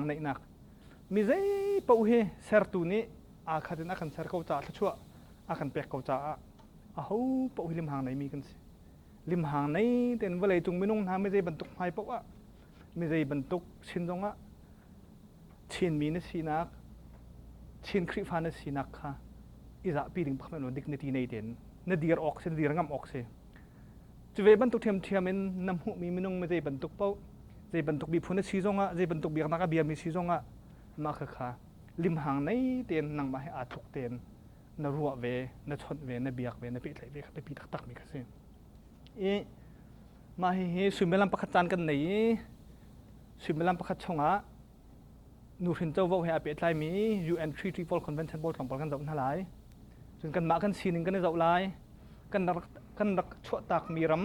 neihnak. Mi zei paoh hi sertu nih aa khat in a kan ser ko caah thluachuah a kan pek ko caah aho paoh hi limhang neimi kan si. Limhang nei tein vawlei cung minung hna mi zei bantuk hmai paoh ah mi zei bantuk sin zongah Chinmi na sinak, Chin Khrihfa na sinak kha i zahpi ding pakhat lo dignity nei tein na dir awk si, na dir ngam awk si. Cu ve bantuk ṭhiamṭhiam in na hmuhmi minung mi zei bantuk paoh, zei bantuk miphun a si zongah, zei bantuk biaknak a biami si zongah mah khakha limhang nei tein nangmah he aa tluk tein na ruah ve, na chawnh ve, na biak ve, na pehtlaih ve kha biapi taktakmi kha si. I mah hihi suimilam pakhat caan kan nei i suimilam pakhat chungah nuhrin covo he aa pehtlaimi UN Treaty pawl Convention pawl tlawmpal kan zoh hna lai. Cun kanmah kan sining kan i zoh lai. Kan rak kan rak chuahtakmi ram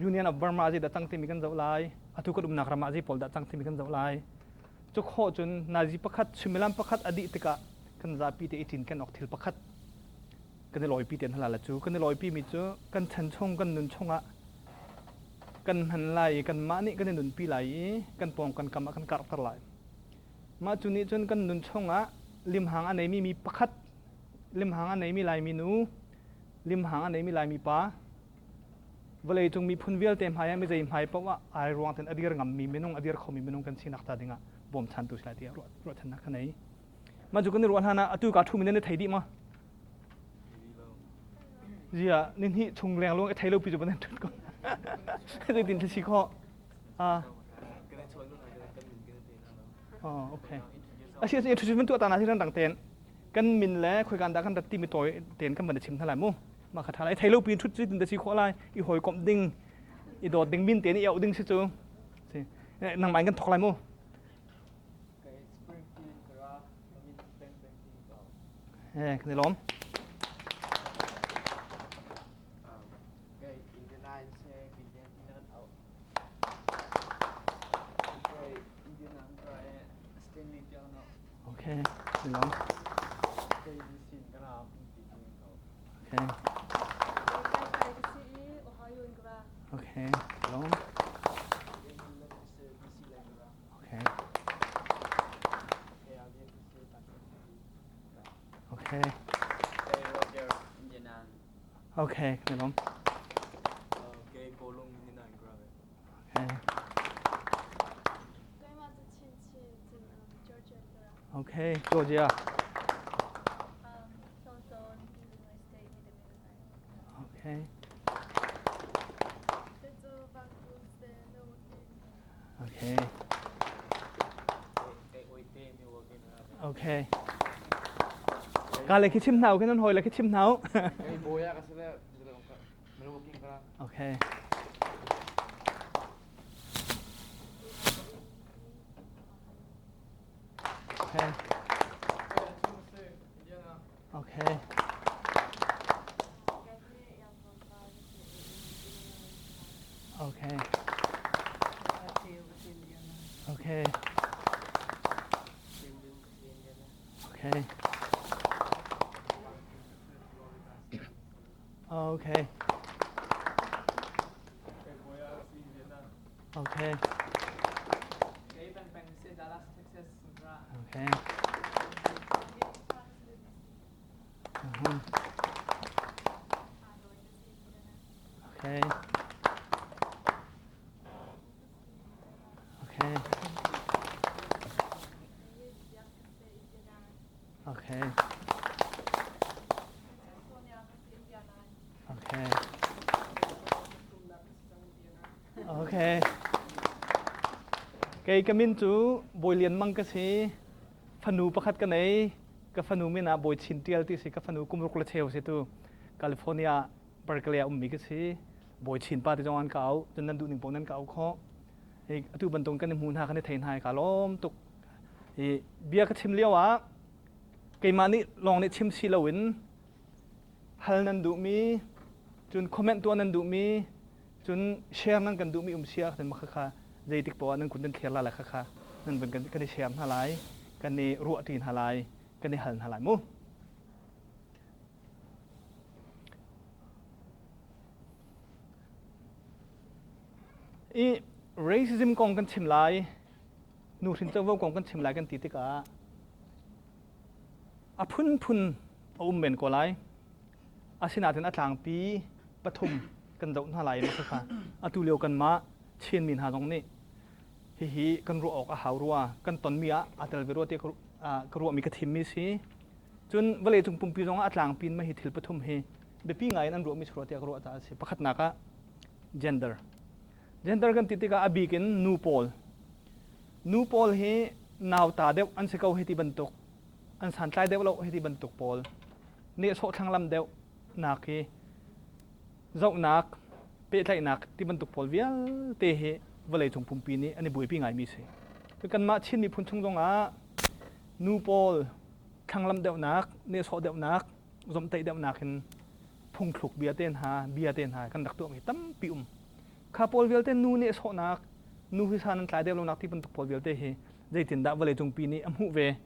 Union of Burma zei dah cang timi kan zoh lai. Atu kan umnak ram ah zei pawl dah cang timi kan zoh lai. Cu khawh cun nazi pakhat suimilam pakhat a dih tikah kan zapi te i cinken awk thil pakhat kan i lawipi te hna la cu kan i lawipi mi cu kan chan chung kan nun chungah kan hman lai i kanmah nih kan i nunpi lai i kan pawng kan kam ah kan karhter lai. Mah cu nih cun kan nun chungah limhang a neimi mi pakhat, limhang a neimi Laimi nu, limhang a neimi Laimi pa, vawleicung miphun vialte hmai ah mi zei hmai paoh ah ai ruang ten a dir ngammi minung, a dir khomi minung kan sinak ca dingah bawmchantu si lai tiah ruahchannak ka nei. Mah cu kan i ruah hlan ah atu ka ṭhumi nan i thei dih maw? Zia ni hnih chung lengluang i thei lo pi cu nan ṭhut ko. Zeitin thil si khawh? Ah. Oh, okay. Asi asi introduce van tuah ta na si ran dang ten. Kan min le khoikan dah kan rat timi tawi ten kan van chim hna lai mu. Mah kha tha lai thei lo pi ṭhut zeitin da si khawh lai i hawi komh ding i dawt ding min ten i auh ding si cu. Si. Nangmah in kan thok lai mu. Kan i lawm. Okay, kan i lawm. Okay. Okay, lawm. Okay. Okay. Okay, kan i lawm. Okay, Kolung Nina Grabe. Okay. Okay, Georgia. Okay. Okay. Okay. Ka le khi chim hna u, khi nan hawi le khi chim hna u. Okay. Okay. Okay. Okay. Okay. Okay. Okay. Okay. Okay. Uh-huh. Okay. Okay. Okay. Okay. Okay. Kei ka min cu Bawi Lian Mang ka si. Fanu pakhat ka nei. Ka fanu min ah Bawi Chin Tial ti si. Ka fanu kum ruk le cheu si tu. California Berkeley ah ummi ka si. Bawi Chin pa ti zong an ka auh. Cun nan duh ning paoh nan ka auh khawh. Hi atu bantuk kan i hmu hna kan i thei hna i ka lawm tuk. Hi bia ka chim lio ah keimah nih lawng nih chim si loin hal nan duhmi cun comment tuah nan duhmi cun share nan kan duhmi um sia kan makha kha zeitik poah nan kun nan thlir la la kha kha nan van kan i share hna lai kan i ruah ṭi hna lai kan i hal hna lai mu. I racism kong kan chim lai. Nuhrin covo kong kan chim lai kan ti tikah a phunphun a um men ko lai. Asinain a tlangpi pathum kan zoh hna lai ma kha atu lio kanmah Chinmi hna zong nih hihi kan ruah awk a hau rua kan tonmi ah aa tel ve rua tiah ka ruahmi ka thimmi si. Cun vawleicung pumpi zong ah a tlangpi in mah hi thil pathum hi biapi ngai in an ruahmi si rua tiah ka ruah caah a si. Pakhatnak ah gender. Gender kan ti tikah a bik in nu pawl. Nu pawl hi nauta deuh an si ko hei ti bantuk, an santlai deuh lo hei ti bantuk pawl, nehsawh thlanglam deuh nak hi zohnak, pehtlaihnak ti bantuk pawl vialte hi vawleicung pumpi nih an i buaipi ngaimi si. Kanmah Chin miphun chung zongah nu pawl thlanglam deuhnak, nehsawh deuhnak, zomhtaih deuhnak in phungthluk bia te hna, bia te hna kan rak tuahmi tampi um. Kha pawl vialte nu nehsawhnak, nu hi san an tlai deuh lonak ti bantuk pawl vialte hi zeitindah vawleicung pi nih a hmuh ve.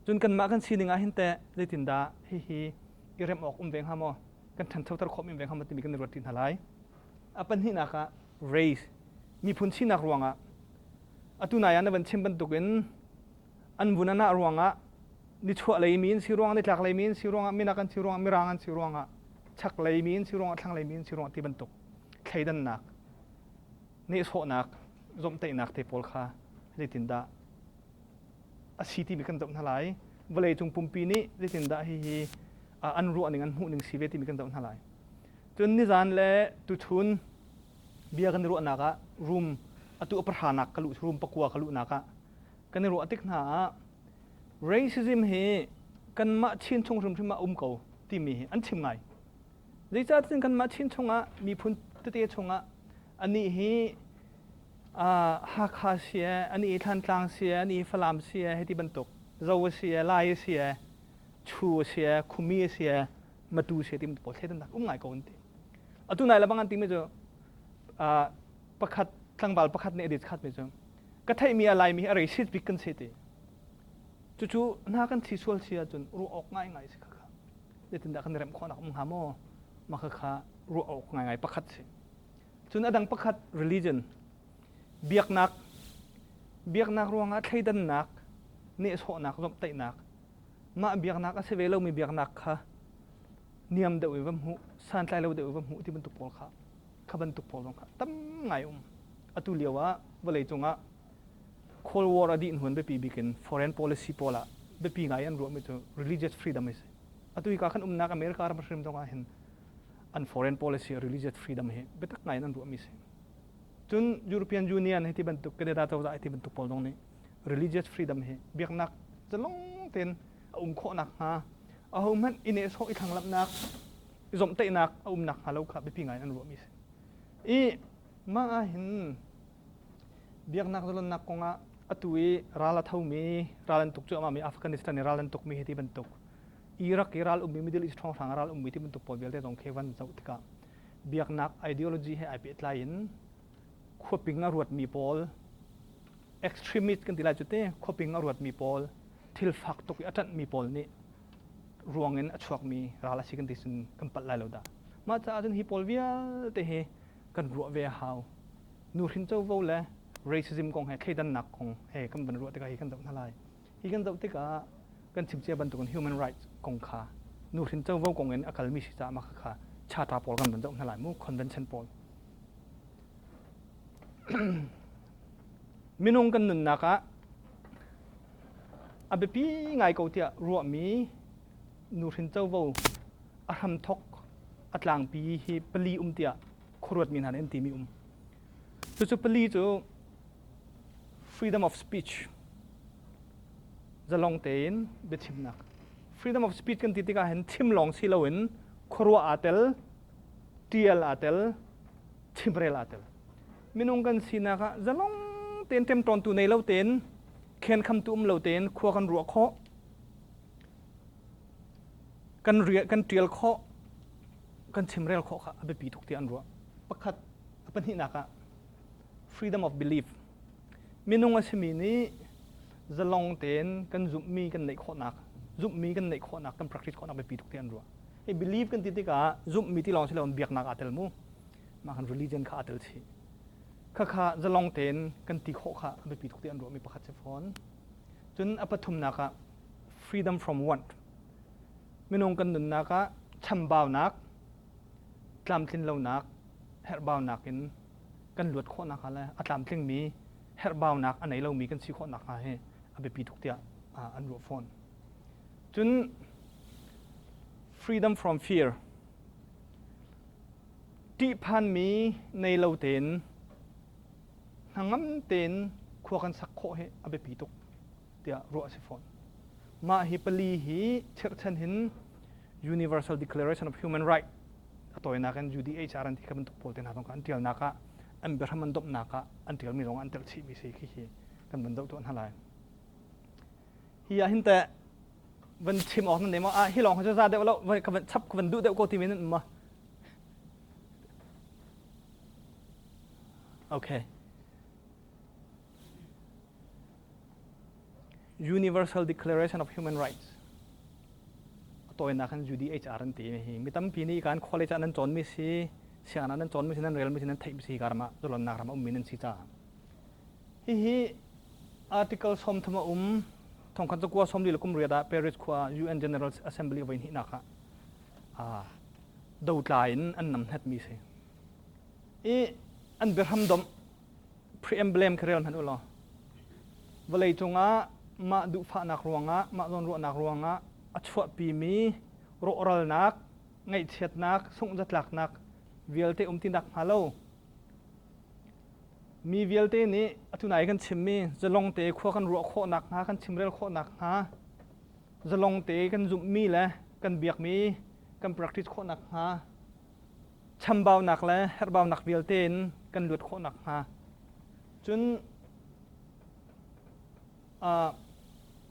Cun kanmah kan sining ah hin teh zeitindah hihi i remh awk um ve hnga maw? Kan ṭhanchoter khawh mi ve hnga maw timi kan i ruat ṭi hna lai. A pahnihnak ah race, miphun sinak ruangah atu nai ah na van chim bantukin an vun a nah ruangah nichuah lei mi an si ruangah nitlak lei mi an si ruangah minak an si ruangah mirang an si ruangah chak lei mi an si ruangah thlang lei mi an si ruangah ti bantuk thleidannak nehsawhnak zomhtaihnak te pawl kha zeitindah a si timi kan zoh hna lai vawleicung pumpi nih zeitindah hihi an ruah ning an hmuh ning si ve timi kan zoh hna lai cun nizan le tuchun bia kan i ruahnak ah room atu a pahranak ka luh room pakua ka luhnak ah kan i ruah tik hna ah racism hi kanmah Chin chung hrimhrim ah um ko timi hi an chim ngai. Zeicahtiah kanmah Chin chungah miphun tete chungah anih hi Hakha si e, anih hi Thantlang si e, anih hi Falam si e, hei ti bantuk Zo si e, Lai si e, Chu si e, Khumi si e, Matu si e ti bantuk pawl thleidannak um ngai ko an ti. Atu nai le bang an timi cu pakhat tlangval pakhat nih a dit khat mi cu ka theihmi a Laimi hi a racist bik kan si ti. Cucu hna kan thi sual si ahcun ruah awk ngaingai si khakha. Zeitindah kan remh khawhnak um hnga maw? Mah khakha ruah awk ngaingai pakhat si. Cun a dang pakhat religion biaknak biaknak ruangah thleidannak nehsawhnak zomhtaihnak mah biaknak a si ve lomi biaknak kha niam deuh in va hmuh santlai lo deuh in va hmuh ti bantuk pawl kha kha bantuk pawl zong kha tam ngai um. Atu lio ah vawleicung ah Cold War a dih hnu biapi bik in foreign policy pawl ah biapi ngai an ruahmi cu religious freedom a si. Atu hi ka kan umnak America ram hrim zong ah hin an foreign policy religious freedom hi biatak ngai in an ruahmi si. Cun European Union hi ti bantuk Canada cozah hi ti bantuk pawl zong nih religious freedom hi biaknak zalong tein a um khawh nakhnga ahohmanh i nehsawh i thlanglamhnak i zomhtaihnak a um nakhnga lo kha biapi ngai in an ruahmi si. I mah ah hin biaknak zalonnak kongah atu i ral a thomi ral an tuk cuahmahmi Afghanistan i ral an tukmi hi ti bantuk Iraq i ral ummi Middle East hrawnghrang ral ummi ti bantuk pawl vialte zong khi van zoh tikah biaknak ideology he ai pehtlai in khuaping a ruatmi pawl extremist kan ti lai cu te khuaping a ruatmi pawl thil fak tuk i a ṭanhmi pawl nih ruangin a chuakmi ral a si kan ti cun kan palh lai lo dah. Mah caah cun hi pawl vialte hi kan ruah ve a hau. Nuhrin covo le racism kong he thleidannak kong he kan van ruah tikah hi kan zoh hna lai. Hi kan zoh tikah kan chim cia bantukin human rights kong kha nuhrin covo kong in a kalmi si caah mah kha charter pawl kan van zoh hna lai mu convention pawl. Minung kan nunnak ah a biapi ngai ko tiah ruahmi nuhrin covo a hramthok a tlangpi hi pali um tiah khuaruatmi hna nih an timi um. Cucu pali cu freedom of speech zalong tein biachimnak. Freedom of speech kan ti tikah hin chim lawng si loin khuaruah aa tel, ṭial aa tel, chimrel aa tel. Minung kan sinak ah zalong tein ṭemṭawntu nei lo tein khenkhamtu um lo tein khua kan ruah khawh, kan riah kan ṭial khawh, kan chimrel khawh kha a biapi tuk tiah an ruah. Pakhat a pahnihnak ah freedom of belief. Minung a simi nih zalong tein kan zumhmi kan neih khawhnak, zumhmi kan neih khawhnak, kan practice khawhnak biapi tuk tiah an ruah. Hi belief kan ti tikah zumhmi ti lawng si loin biaknak aa tel mu. Mah kan religion kha aa tel chih. Khakha zalong tein kan ti khawh kha a biapi tuk ti an ruahmi pakhat si fawn. Cun a pathumnak ah freedom from want. Minung kan nunnak ah chambaunak, tlamtlinlonak, herhbaunak in kan luat khawhnak hnga le a tlamtlingmi herhbaunak a nei lomi kan si khawhnak hnga hi a biapi tuk tiah an ruah fawn. Cun freedom from fear. Ṭihphanmi nei lo tein hnangam tein khua kan sak khawh hi a biapi tuk tiah ruah a si fawn. Mah hi pali hi chirhchan hin Universal Declaration of Human Right a tawinak in UDHR an ti kha bantuk pawl te hna zong kha an ṭialnak ah an biahram an domhnak ah an ṭialmi zong an telh chihmi si khi hi kan van zoh tuah hna lai. Hi ah hin teh van chim awk nan nei maw? Ah hi lawng hi cu za deuh lo ka van chap ka van duh deuh ko timi nan um ma? Okay. Universal Declaration of Human Rights a tawinak in UDHR an ti hi mi tampi nih kan college ah nan cawnmi si sianginn ah nan cawnmi si nan relmi si nan theihmi si ka ram ah zalonnak ram a ummi nan si caah hihi article 30 a um thongkhat zakua 40 le kum riat ah Paris khua UN General Assembly voi hnihnak ah dotla in an nam hnetmi si i an biahram domh preemblem kha rel hmanh u law vawlei cungah mah duhfahnak ruangah mah zawnruahnak ruangah a chuahpimi rawhralnak ngaihchiatnak sunghzatlaknak vialte um ti nak hnga lo mi vialte nih atu nai kan chimmi zalong te khua kan ruah khawhnak hnga kan chimrel khawhnak hnga zalong te kan zumhmi le kan biakmi kan practice khawhnak hnga chambaunak le herhbaunak vialte in kan luat khawh nakhnga cun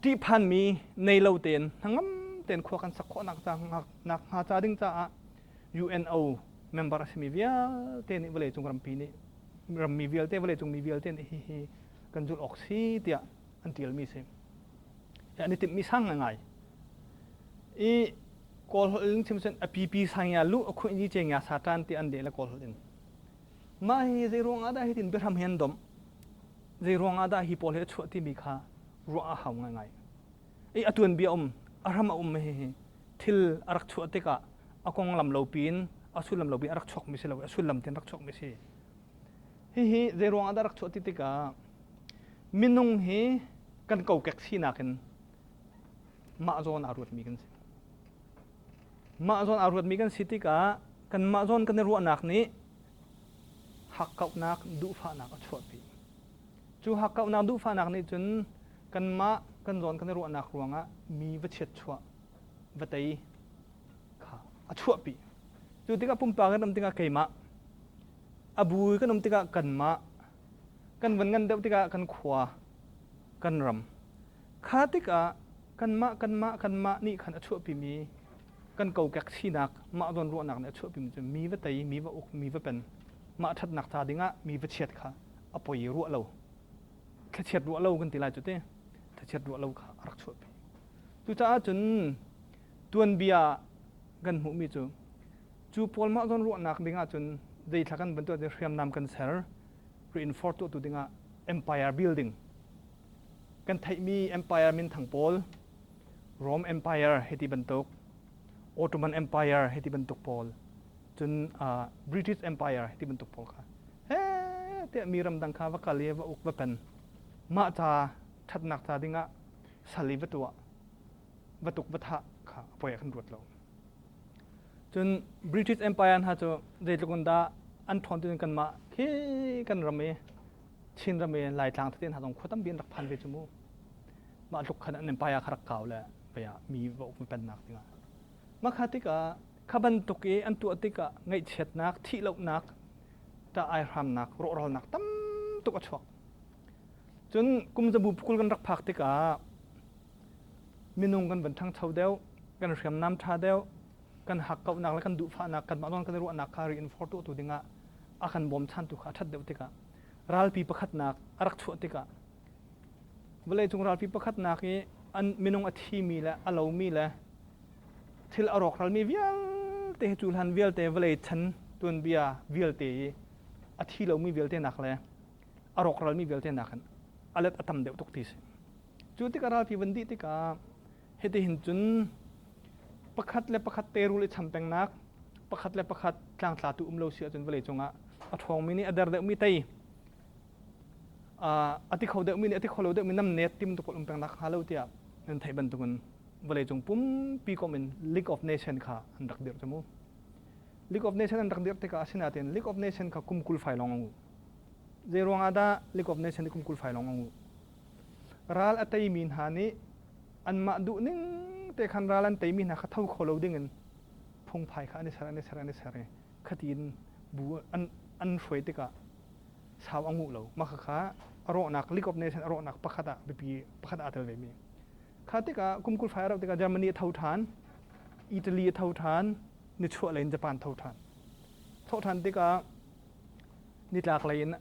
ṭihphanmi nei lo tein hnangam tein khua kan sak khawh nak hnga ca ding caah UNO member a simi vialte nih vawleicung rampi nih rammi vialte vawleicung mi vialte nih hihi kan zulh awk si tiah an ṭialmi si. An i timhmi sang ngai. I Kawl holh in chim cun a pipi sang ya lu a khuih ni che nga sa tan ti an de le Kawl holh in. Mah hi zei ruang ah dah hitin biahram hi an domh? Zei ruang ah dah hi pawl hi a chuah timi kha ruah a hau ngaingai. I a tuanbia um, a hram a um hi hi thil a rak chuah tikah a konglam lo piin a sullam lo piin a rak chuakmi si lo a sullam tein rak chuakmi si. Hihi zei ruang ah dah rak chuah ti tikah minung hi kan kokek sinak in mah zawn aa ruatmi kan si. Mah zawn aa ruatmi kan si tikah kanmah zawn kan i ruahnak nih hakkauhnak, duhfahnak a chuahpi. Cu hakkauhnak, duhfahnak nih cun kanmah kan zawn kan i ruahnak ruangah mi va chiatchuah, va tei kha a chuahpi. Cu tikah pumpak kan um tikah keimah, a bu kan um tikah kanmah, kan van ngan deuh tikah kan khua, kan ram. Kha tikah kanmah kanmah kanmah nih khan a chuahpimi kan kokek sinak mah zawn ruahnak nih a chuahpimi cu mi va tei, mi va uk, mi va pen, mah ṭhatnak ca dingah mi va chiat kha a poi ruah lo. Thlachiat ruah lo kan ti lai cu ti. Thlachiat ruah lo kha a rak chuahpi. Cucaah cun tuanbia kan hmuhmi cu cu pawl mah zawn ruahnak dingah cun zeithla kan bantuk hriamnam kan ser reinforce tuahtu dingah empire building kan theihmi empire minthang pawl Rome Empire hei ti bantuk Ottoman Empire hei ti bantuk pawl cun British Empire hei ti bantuk pawl kha he tiah mi ramdang kha va kal i va uk va pen mah ca ṭhatnak ca dingah sal i va tuah va tuk va thah kha a poi ah kan ruat lo. Cun British Empire hna cu zeitluk in dah an ṭhawn ti kanmah khi kan ram i Chin ram i Laitlang tete hna zong khua tampi an rak phan ve cu mu. Mah tluk khan an empire kha rak kau le vei ah mi va uk pennak dingah. Mah kha tikah kha bantuk i an tuah tikah ngaihchiatnak, thihlohnak, ṭah aihramnak, rawhralnak tam tuk a chuak. Cun kum zabu 20 kan rak phak tikah minung kan van ṭhangcho deuh, kan hriamnam ṭha deuh, kan hakkauhnak le kan duhfahnak, kanmah zawn kan i ruahnak kha reinforce tuahtu dingah a kan bawmchantu kha a ṭhat deuh tikah ralpi pakhatnak a rak chuah tikah vawleicung ralpi pakhatnak i an minung a thimi le a lomi le thil a rawkralmi vialte hi cu hlan vialte vawlei chan tuanbia vialte i a thi lomi vialte nak le. A rawkralmi vialte nakin a let a tam deuh tuk ti si. Cu tikah ralpi van dih tikah hitihin cun pakhat le pakhat teirul i cham pengnak, pakhat le pakhat tlangtlatu um lo si ahcun vawlei cungah a ṭhawngmi nih a der deuhmi tei, a ti kho deuhmi nih a ti kho lo deuhmi namnet ti bantuk pawl um pengnak hnga lo tiah nan theih bantukin vawleicung pumpi komh in League of Nation kha an rak dirh cu mu. League of Nation an rak dirh tikah asinain League of Nation kha kum 20 fai lawng a ngu. Zei ruangah dah League of Nation nih kum 20 fai lawng a ngu? Ral a teimi hna nih anmah duh ning te khan ral an teimi hna kha tho kho lo dingin phungphai kha an i ser an i ser an i ser i khatiin bu an hruai tikah sau a nguh lo. Mah khakha a rawhnak League of Nations a rawhnak pakhat ah biapi pakhat aa tel vemi. Kha tikah kum 20 fai a rauh tikah Germany a tho ṭhan, Italy a tho ṭhan, nichuah lei in Japan tho ṭhan. Thawh ṭhan tikah nitlak lei in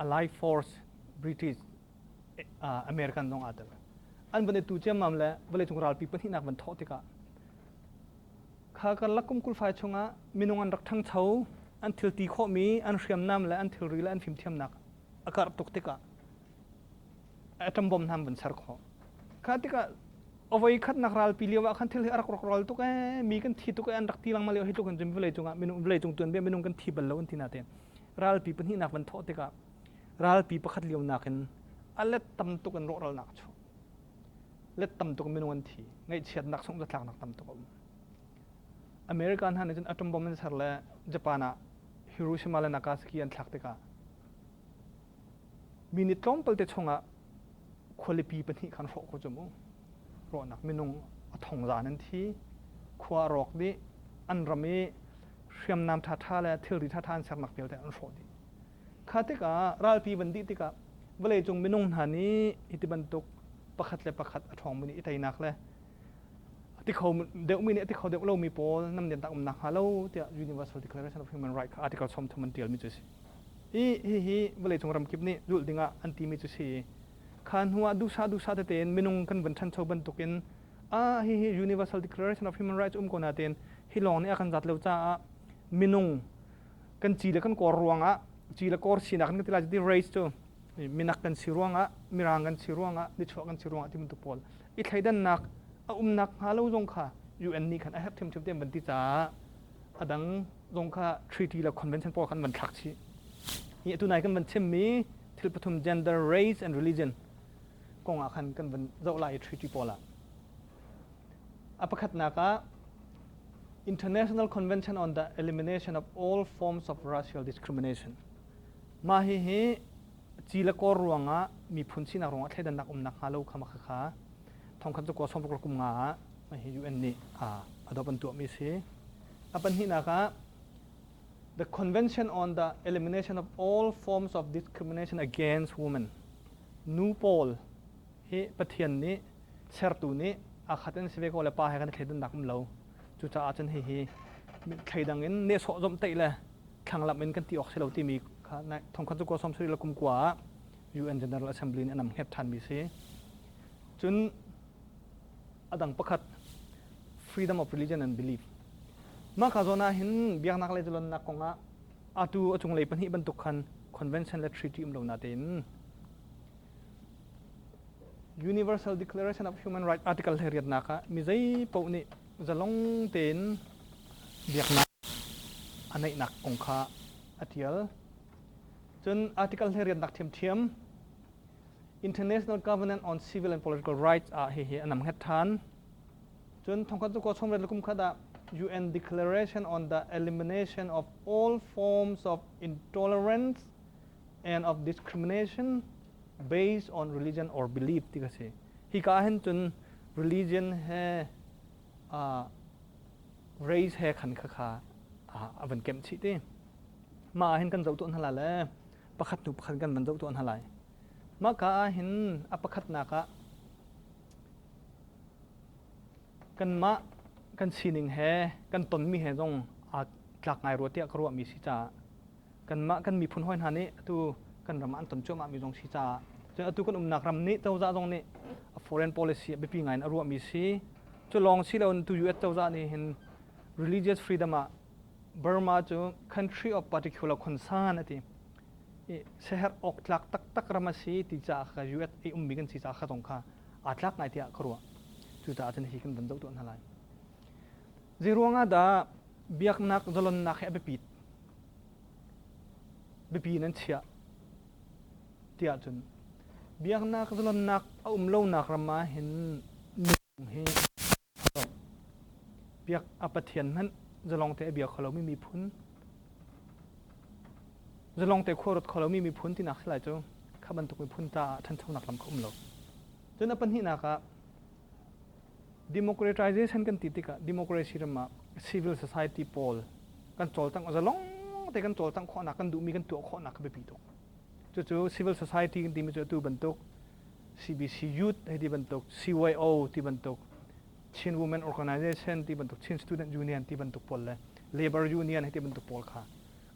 Allied Force British American zong aa tel. An van i tu ciammam le vawleicung ralpi pahnihnak van thawh tikah kha karlak kum 20 fai chungah minung an rak ṭhangcho, an thil ti khawhmi, an hriamnam le an thilri le an fimthiamnak a karh tuk tikah atom bomb hna an van ser khawh. Kha tikah avoi khatnak ralpi lio ah khan thil hi a rak rawkral tuk ee, mi kan thi tuk ee an rak ti lengmang lio hi tluk in cun vawlei cungah minung vawlei cung tuanbia minung kan thi bal lo an ti natein ralpi pahnihnak van thawh tikah ralpi pakhat lio nakin a let tam tuk in rawhralnak a chuak. Let tam tuk in minung an thi. Ngaihchiatnak sungh-zatlaknak tam tuk a um. America hna nih cun atom bomb an ser le Japan ah Hiroshima le Nagasaki an thlak tikah Minute tlawmpal te chungah khualipi pahnih khan hrawh ko cu mu. Rawhnak minung a thongzan an thi. Khua a rawk dih. An ram i hriamnam ṭhaṭha le thilri ṭhaṭha an sernak vialte an hrawh dih. Kha tikah ralpi van dih tikah vawleicung minung hna nih hi ti bantuk pakhat le pakhat a ṭhawngmi nih i teinak le a ti kho deuhmi nih a ti kho deuh lomi pawl namnen tak umnak hnga lo tiah Universal Declaration of Human Rights kha article 30 an ṭialmi cu a si. Hi hihi vawleicung ramkip nih zulh dingah an timi cu si. Kha hnu ah duhsah duhsah tete in minung kan van ṭhancho bantukin ah hihi Universal Declaration of Human Rights um ko natein hi lawng nih a kan zat lo caah minung kan ci le kan kawr ruangah ci le kawr sinak kan ti lai ti race cu minak kan si ruangah mirang kan si ruangah nichuah kan si ruangah ti bantuk pawl i thleidannak a umnak hnga lo zong kha UN nih khan a herh ṭhiamṭhiam te an van ti caah a dang zong kha treaty le convention pawl khan van thlak chih. Hi atu nai kan van chimmi thil pathum gender, race and religion kong ah khan kan van zoh lai i treaty pawl ah. A pakhatnak ah International Convention on the Elimination of All Forms of Racial Discrimination. Mah hi hi ci le kawr ruangah miphun sinak ruangah thleidannak umnak hnga lo kha ma kha thongkhat cu 96 kum nga ah hi UN nih adopt an tuahmi si. A pahnihnak ah The Convention on the Elimination of All Forms of Discrimination Against Women. Nu pawl hi Pathian nih sertu nih aa khat in si ve ko le pa he kan thleidannak um lo. Cucaah cun hihi thleidang in nehsawh zomhtaih le thlanglamh in kan ti awk si lo timi kha thongkhat cu 97 le kum kua ah UN General Assembly nih an namhnget ṭhanmi si. Cun a dang pakhat freedom of religion and belief. Mah ka zawn ah hin biaknak le zalonnak kong ah atu a cunglei pahnih bantuk khan convention le treaty um lo natein Universal Declaration of Human Rights article he riatnak ah mi zei paoh nih zalong tein biaknak a neihnak kong kha a tial. Cun article he riatnak ṭhiamṭhiam International Covenant on Civil and Political Rights ah hihi a namhnget ṭhan. Cun thongkhat cu sawmriat le kum khat ah UN Declaration on the Elimination of All Forms of Intolerance and of Discrimination Based on Religion or Belief ti ka si. Hika hin cun religion he race he khan kha kha a van kemh chih ti. Mah ah hin kan zoh tuah hna la le pakhat hnu pakhat kan van zoh tuah hna lai. Mah ka ah hin a pakhatnak ah kanmah kan sining he kan tonmi he zong aa tlak ngai rua tiah ka ruahmi si caah kanmah kan miphun hawi hna nih atu kan ram ah an ton cuahmahmi zong si caah cun atu kan umnak ram nih cozah zong nih a foreign policy a biapi ngai in a ruahmi si. Cu lawng si loin tu US cozah nih hin religious freedom ah Burma cu country of particular concern a ti. I seher awk tlak taktak ram a si ti caah kha US i ummi kan si caah kha zong kha aa tlak ngai tiah ka ruah. Cucaah cun hi kan van zoh tuah hna lai. Zei ruangah dah biaknak zalonnak hi a biapit? Biapi in an chiah tiah cun biaknak zalonnak a um lonak ram ah hin minung hi biak a Pathian hmanh zalong te a bia kho lomi miphun zalong te khua ruat kho lomi miphun tinak si lai cu kha bantuk miphun caah ṭhanchonak lam kha um lo. Cun a pahnihnak ah democratization kan ti tikah democracy ram ah civil society pawl kan cawlcangh zalong te kan cawlcangh khawhnak kan duhmi kan tuah khawhnak kha biapi tuk. Cucu civil society kan timi cu atu bantuk CBC Youth hei ti bantuk CYO ti bantuk Chin Women Organization ti bantuk Chin Student Union ti bantuk pawl le Labor Union hei ti bantuk pawl kha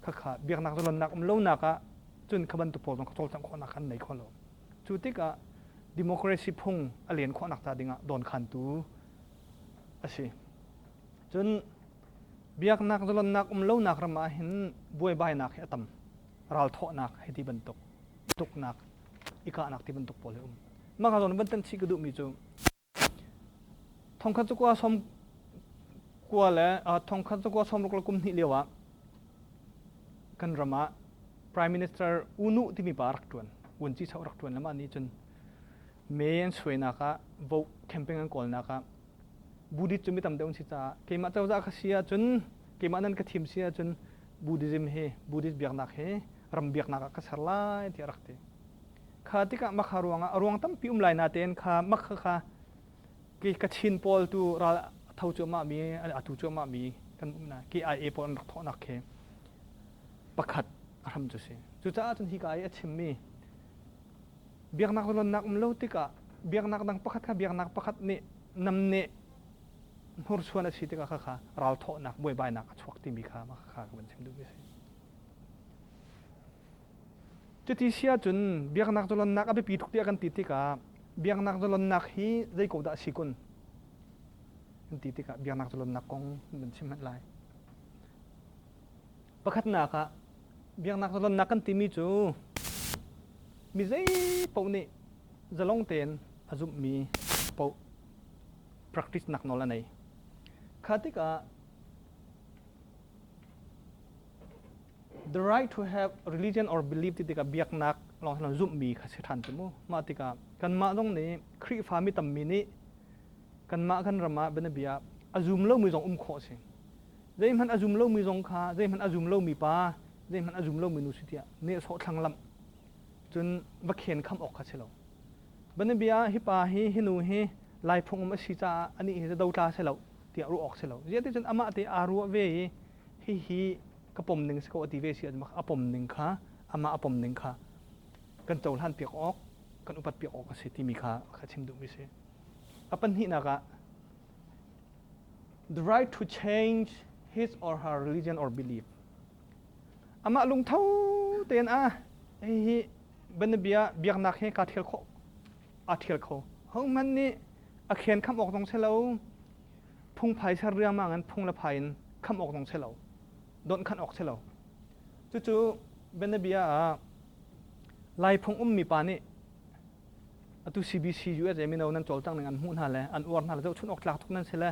khakha biaknak zalonnak um lonak ah cun kha bantuk pawl zong kha cawlcangh khawhnak an nei kho lo. Cu tikah democracy phung a len khawhnak ca dingah dawnkhantu a si. Cun biaknak zalonnak um lonak ram ah hin buaibainak hi a tam. Ralthawhnak hei ti bantuk, tuknak, i kahnak ti bantuk pawl hi um. Mah ka zawn van tan chih ka duhmi cu thongkhat cu kua som kua le thongkhat cu kua sawmruk le kum hnih lio ah kan ram ah Prime Minister U Nu timi pa rak ṭuan. Vuanci chau rak ṭuan le mah nih cun me an suainak ah vote campaign an kawlnak ah Buddhist cu mi tam deuh an si caah keimah cozah ka si ahcun keimah nan ka thim si ahcun Buddhism hi Buddhist biaknak hi ram biaknak ah ka ser lai tiah rak ti. Kha tikah makha ruangah a ruang tampi um lai natein kha makha kha ki Kachin pawl tu ral a tho cuahmah mi a tu cuahmah mi kan um na KIA pawl an rak thawhnak khi pakhat a hram cu si. Cucaah cun hika i a chimmi biaknak zalonnak um lo tikah biaknak dang pakhat kha biaknak pakhat nih namneh hnursuan a si tikah kha kha ralthawhnak buaibainak a chuak timi kha mah kha ka van chim duhmi a si. Cuti si ahcun biaknak zalonnak a biapi tuk tiah kan ti tikah biaknak zalonnak hi zei ko dah a si kun? Kan ti tikah biaknak zalonnak kong kan chim hmanh lai. Pakhatnak ah biaknak zalonnak kan timi cu mi zei paoh nih zalong tein a zumhmi paoh practice nak nawl a nei. Kha tikah The right to have religion or belief ti tikah biaknak lawng si zumhmi kha si ṭhan cu mu. Mah tikah kanmah zong nih Khrihfa mi tammi nih kanmah kan ram ah bianabia a zum lomi zong um khawh a si. Zeihmanh a zum lomi zong kha zeihmanh a zum lomi pa, zeihmanh a zum lomi nu si tiah nehsawh thlanglamh cun va khen kham awk kha si lo. Bianabia hi pa hi hi nu hi Lai phung um a si caah anih hi dotla si lo tiah ruah awk si lo. Ziah ti cun amah te aa ruah ve i hihi ka pom ning si ko a ti ve si a pom ning kha amah a pom ning kha kan cohlan piak awk kan upat piak awk a si timi kha ka chim duhmi si. A pahnihnak ah the right to change his or her religion or belief. Amah lungtho tein a hihi banabia biaknak hi kaa thial khawh aa thial kho. Hohmanh nih a khen kham awk zong si lo phungphai ser riangmang in phung le phai in kham awk zong si lo donh khanh awk si lo cucu bianabia ah lai phung ummi pa nih atu CBC USA mino nan cawlcang ning an hmuh hna le an uar hna le zohchun awk tlak tuk nan si le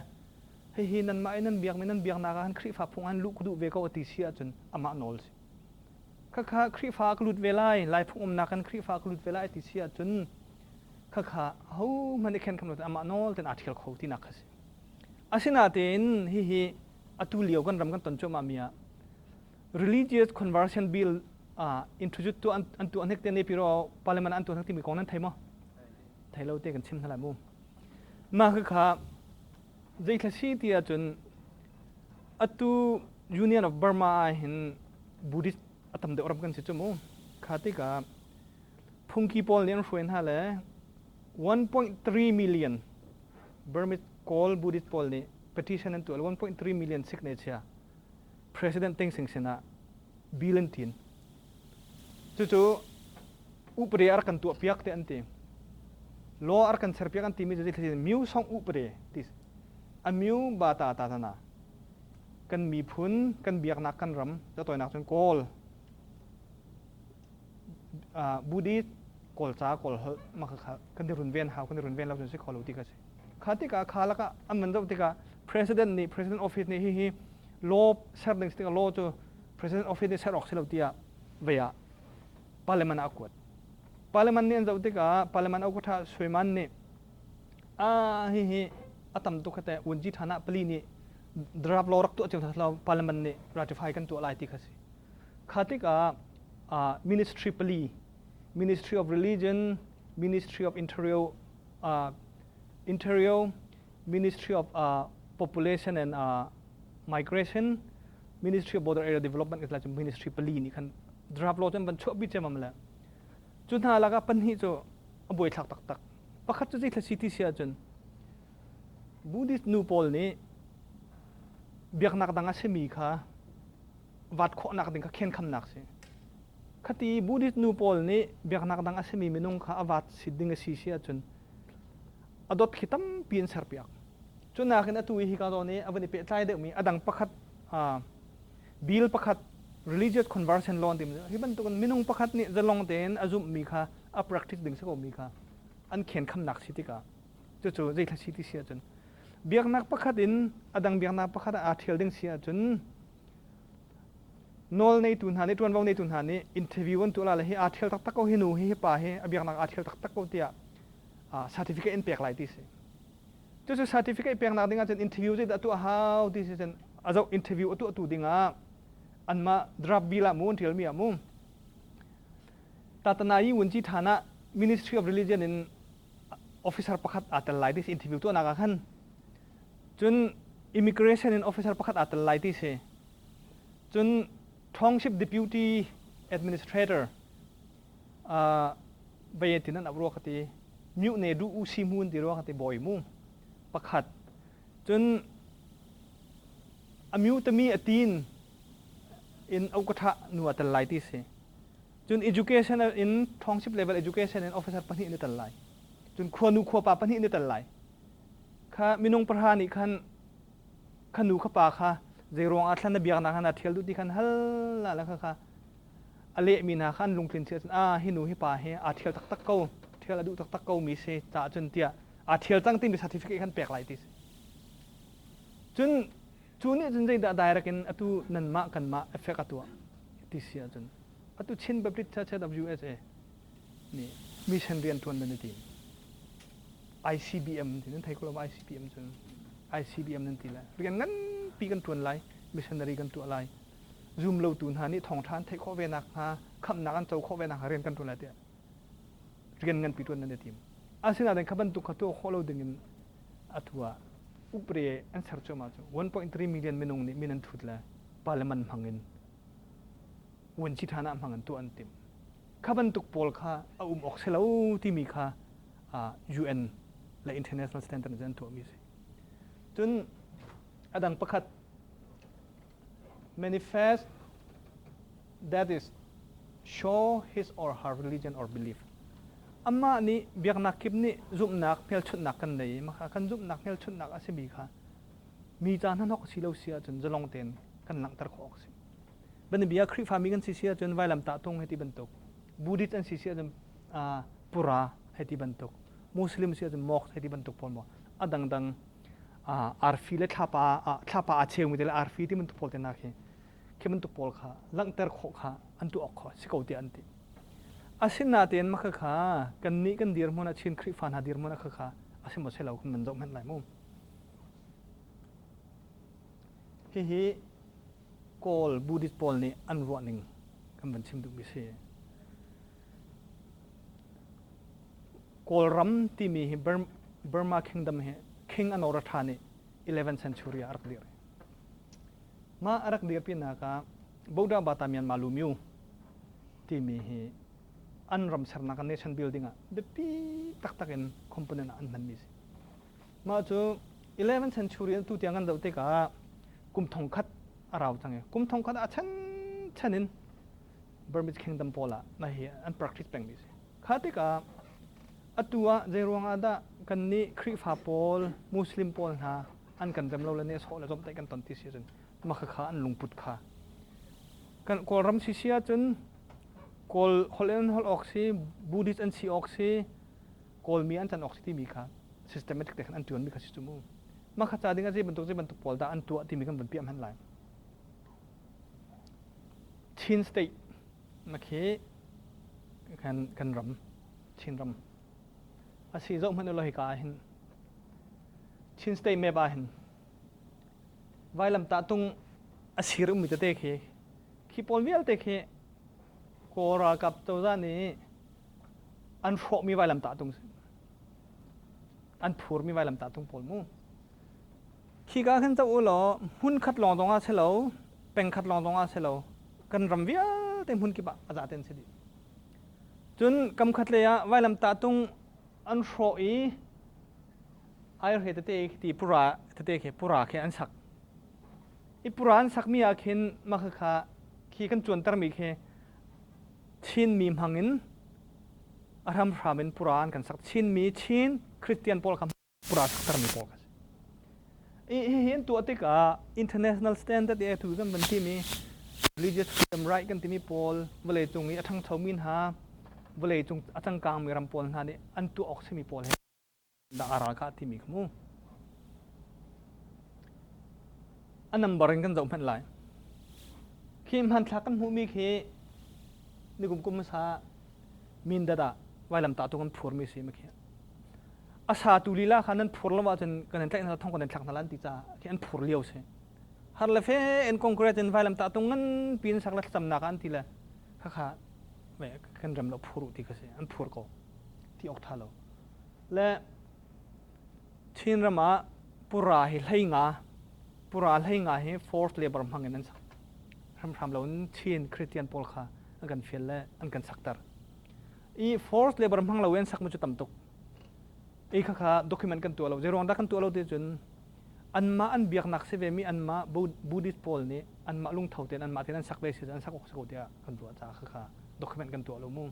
hihi nanmah i nan biakmi nan biaknak ah han Khrihfa phung han luh ka duh ve ko a ti si ahcun amah nawl si khakha Khrihfa ka lut ve lai lai phung umnak kan Khrihfa ka lut ve lai ti si ahcun khakha ahohmanh i khen kham lo amah nawl ten aa ṭhial kho tinak kha si. Asinain hihi atu lio kan ram kan ton cuahmah mi ah religious conversion bill introduce tu an tuah hnek te ne piro parliament an tuah hnek timi kong nan thei maw? Thei lo te kan chim hna lai mu. Mah khakha zeithla si ti ahcun atu Union of Burma ah hin Buddhist a tam deuh ram kan si cu mu. Kha tikah phungki pawl nih an hruai hna le 1.3 million Burmese Kawl Buddhist pawl nih petition an tuah 1.3 million signature President Teng Sing sinah bill an tin. Cucu upade a rak kan tuah piak te an ti. Law a rak kan ser piak an timi cu zeitluk miu song upade ti a miu ba ta ta na kan miphun kan biaknak kan ram toinak cun Kawl. Buddhist Kawlca Kawlholh mah kha kan i runven hau, kan i runven lo cun si kho lo ti kha si. Kha tikah kha lakah an van zoh tikah president nih, president office nih hihi law ser ding si tikah law cu president office nih ser awk si lo tiah vei ah parliament ah a kuat. Parliament nih an zoh tikah parliament Okutha Suiman nih a hihi a tam tuk kha Wunji Thana pali nih draft law rak tuah cio hna lo parliament nih ratify kan tuah lai ti kha si. Kha tikah ministry pali, Ministry of Religion, Ministry of Interior, Interior Ministry of Population and Migration, Ministry of Border Area Development is like ministry pali nih khan draft law cu an van chuahpi ciammam le cu hna lakah pahnih cu a buaithlak taktak. Pakhat cu zeithla si ti si ahcun Buddhist nu pawl nih biaknak dang a simi kha vat khawhnak ding kha khenkhamnak si. Khati Buddhist nu pawl nih biaknak dang a simi minung kha a vat si ding a si si ahcun a dot khi tampi an serpiak. Cu nakin atu i hika zawn i a van i pehtlai deuhmi a dang pakhat bill pakhat religious conversion law timi hi bantukin minung pakhat nih zalong tein a zumhmi kha a practice ding si komi kha an khenkhamnak si tikah cucu zeithla si ti si ahcun biaknak pakhat in a dang biaknak pakhat ah aa ṭhial ding si ahcun nawl neitu hna nih ṭuanvo neitu hna nih interview an tuah la le hi aa ṭhial taktak ko hi nu hi hi pa hi a biaknak aa ṭhial taktak ko tiah certificate in pek lai ti si. Cucu certificate peknak ding ahcun interview zeidah tuah hau ti si cun a zoh interview a tuahtu dingah anmah draft bill ah mu an ṭialmi ah mu Tatanayi Wunci ṭhan ah Ministry of Religion in officer pakhat aa tel lai ti si interview tuahnak ah khan cun immigration in officer pakhat aa tel lai ti si cun township deputy administrator vei tin an ap rua ka ti myu ne du u si mun ti rua ka ti bawi mu pakhat cun a myu tami a tin in au ka tha nu a tel lai ti si cun education in township level education in officer pahnih ni tel lai cun khuanu khuapa pahnih ni tel lai kha minung pahra nih khan kha nu kha pa kha zei ruang ah thlan na biaknak khan a thial duh ti khan hal la la kha kha a lehmi hna kha an lungtlin si ahcun ah hi nu hi pa hi aa thial taktak ko thial a duh taktak ko mi si caah cun tiah aa thial cang timi certificate khan pek lai ti si cun cu nih cun zeidah direct in atu nanmah kanmah effect a tuah ti si ahcun atu Chin Baptist Church of USA nih mission rian ṭuan nan i tim ICBM ti nan thei ko lo ICBM cun ICBM nan ti lai rian nganpi kan ṭuan lai missionary kan tuah lai zum lotu hna nih thawngṭha an theih khawh ve nakhnga khamhnak an co khawh ve nakhnga rian kan ṭuan lai tiah rian nganpi ṭuan nan i tim. Asinain kha bantuk kha tuah khawh lo dingin atu ah upre an ser cuahmah cu 1.3 million minung nih min an thut le parliament hmang in vuanci ṭhan ah hmang in tuah an timh. Kha bantuk pawl kha a um awk si lo timi kha UN le international standard in an tuahmi a si. Cun a dang pakhat manifest that is show his or her religion or belief amah nih biaknak kip nih zumhnak hmelchunhnak kan nei maka kan zumhnak hmelchunhnak a simi kha mi ca hnahnok si lo si ahcun zalong tein kan langhter khawh awk si banbia Khrihfa mi kan si si ahcun vailam tahtung hei ti bantuk Buddhist an si si ahcun pura hei ti bantuk Muslim si ahcun mosque hei ti bantuk pawl maw a dangdang arfi le thlapa thlapa aa cheumi te le arfi ti bantuk pawl te hna khi khi bantuk pawl kha langhter khawh kha an tuah awk kha si ko tiah an ti. Asinain mah kha kannih kan dirhmun ah Chin Khrihfa hna dirhmun ah khakha a si maw si lo kan van zoh hmanh lai mu. Hihi Kawl Buddhist pawl nih an ruah ning kan van chim duhmi si. Kawlram timi hi Burma Kingdom hi King Anawrahta nih 11th century ah a rak dir. Mah a rak dirpinak ah Boda Bata Myanmar Lumyu timi hi an ram sernak nation building ah biapi taktak in component ah an hmanmi si. Mah cu 11th century tu tiang kan zoh tikah kum thong khat a rau cang i kum thong khat ah chan chan in Burmese Kingdom pawl ah mah hi an practice pengmi si. Kha tikah atu ah zeiruang ah dah kannih Khrihfa pawl, Muslim pawl hna an kan rem lo le nehsawh le zomhtaih kan ton ti si ahcun mah khakha an lungput kha kan Kawlram sisi ahcun Kawl holh in an holh awk si, Buddhist an si awk si, Kawlmi an can awk si timi kha systematic te khan an ṭuanmi kha si cu mu. Mah kha ca ding ah zei bantuk zei bantuk pawl dah an tuah timi kan van piah hmanh lai. Chin State na khi kan kan ram Chin ram a si zoh hmanh u law hika ah hin Chin State map ah hin vailamtah tung a sir ummi tete khi khi pawl vialte khi Kawl ralkap cozah nih an hrawhmi vailamtah tung an phurmi vailamtah tung pawl mu. Khika khan zoh u law hmun khat lawng zong ah si lo, peng khat lawng zong ah si lo, kan ram vialte hmun kip ah a za ten si dih. Cun kam khat lei ah vailamtah tung an hrawh i airhe tete ti pura tete khi pura khi an sak. I pura an sakmi ah khin mah kha khi kan cuantermi khi Chinmi hmang in a hramhram in pura an kan sak. Chinmi Chin Christian pawl kha pura saktermi pawl kha si. Hihi an tuah tikah international standard i atu kan van timi religious freedom right kan timi pawl vawlei cung i a ṭhangchomi hna vawlei cung a cangkangmi ram pawl hna nih an tuah awk simi pawl he dah a ral kha timi kha mu. A number in kan zoh hmanh lai. Khi hmanthlak kan hmuhmi khi nikum kum hmasa Mindat ah vailamtah tu kan phurmi si ma khi. A sa tu lila kha nan phur lo ahcun kan in tlaih hna thong kan in thlak hna lan ti caah khi an phur lio si. Har le fe in concrete in vailamtah tung ngan pin sak le thlacamnak an ti le khakha kan rem lo phur u ti kha si an phur ko ti awk tha lo. Le Chinram ah pura hi hlei nga pura hlei nga hi forced labor hmang in an sak. Hramhram lo in Chin Christian pawl kha an kan fial le an kan sakter. I forced labor hmang lo in an sak mi cu tam tuk. I khakha document kan tuah lo. Zeiruang dah kan tuah lo ti cun anmah an biaknak si ve mi anmah Buddhist pawl nih anmah lungtho tein anmah tein an sak ve si an sak awk si ko tiah kan ruah caah khakha document kan tuah lo mu.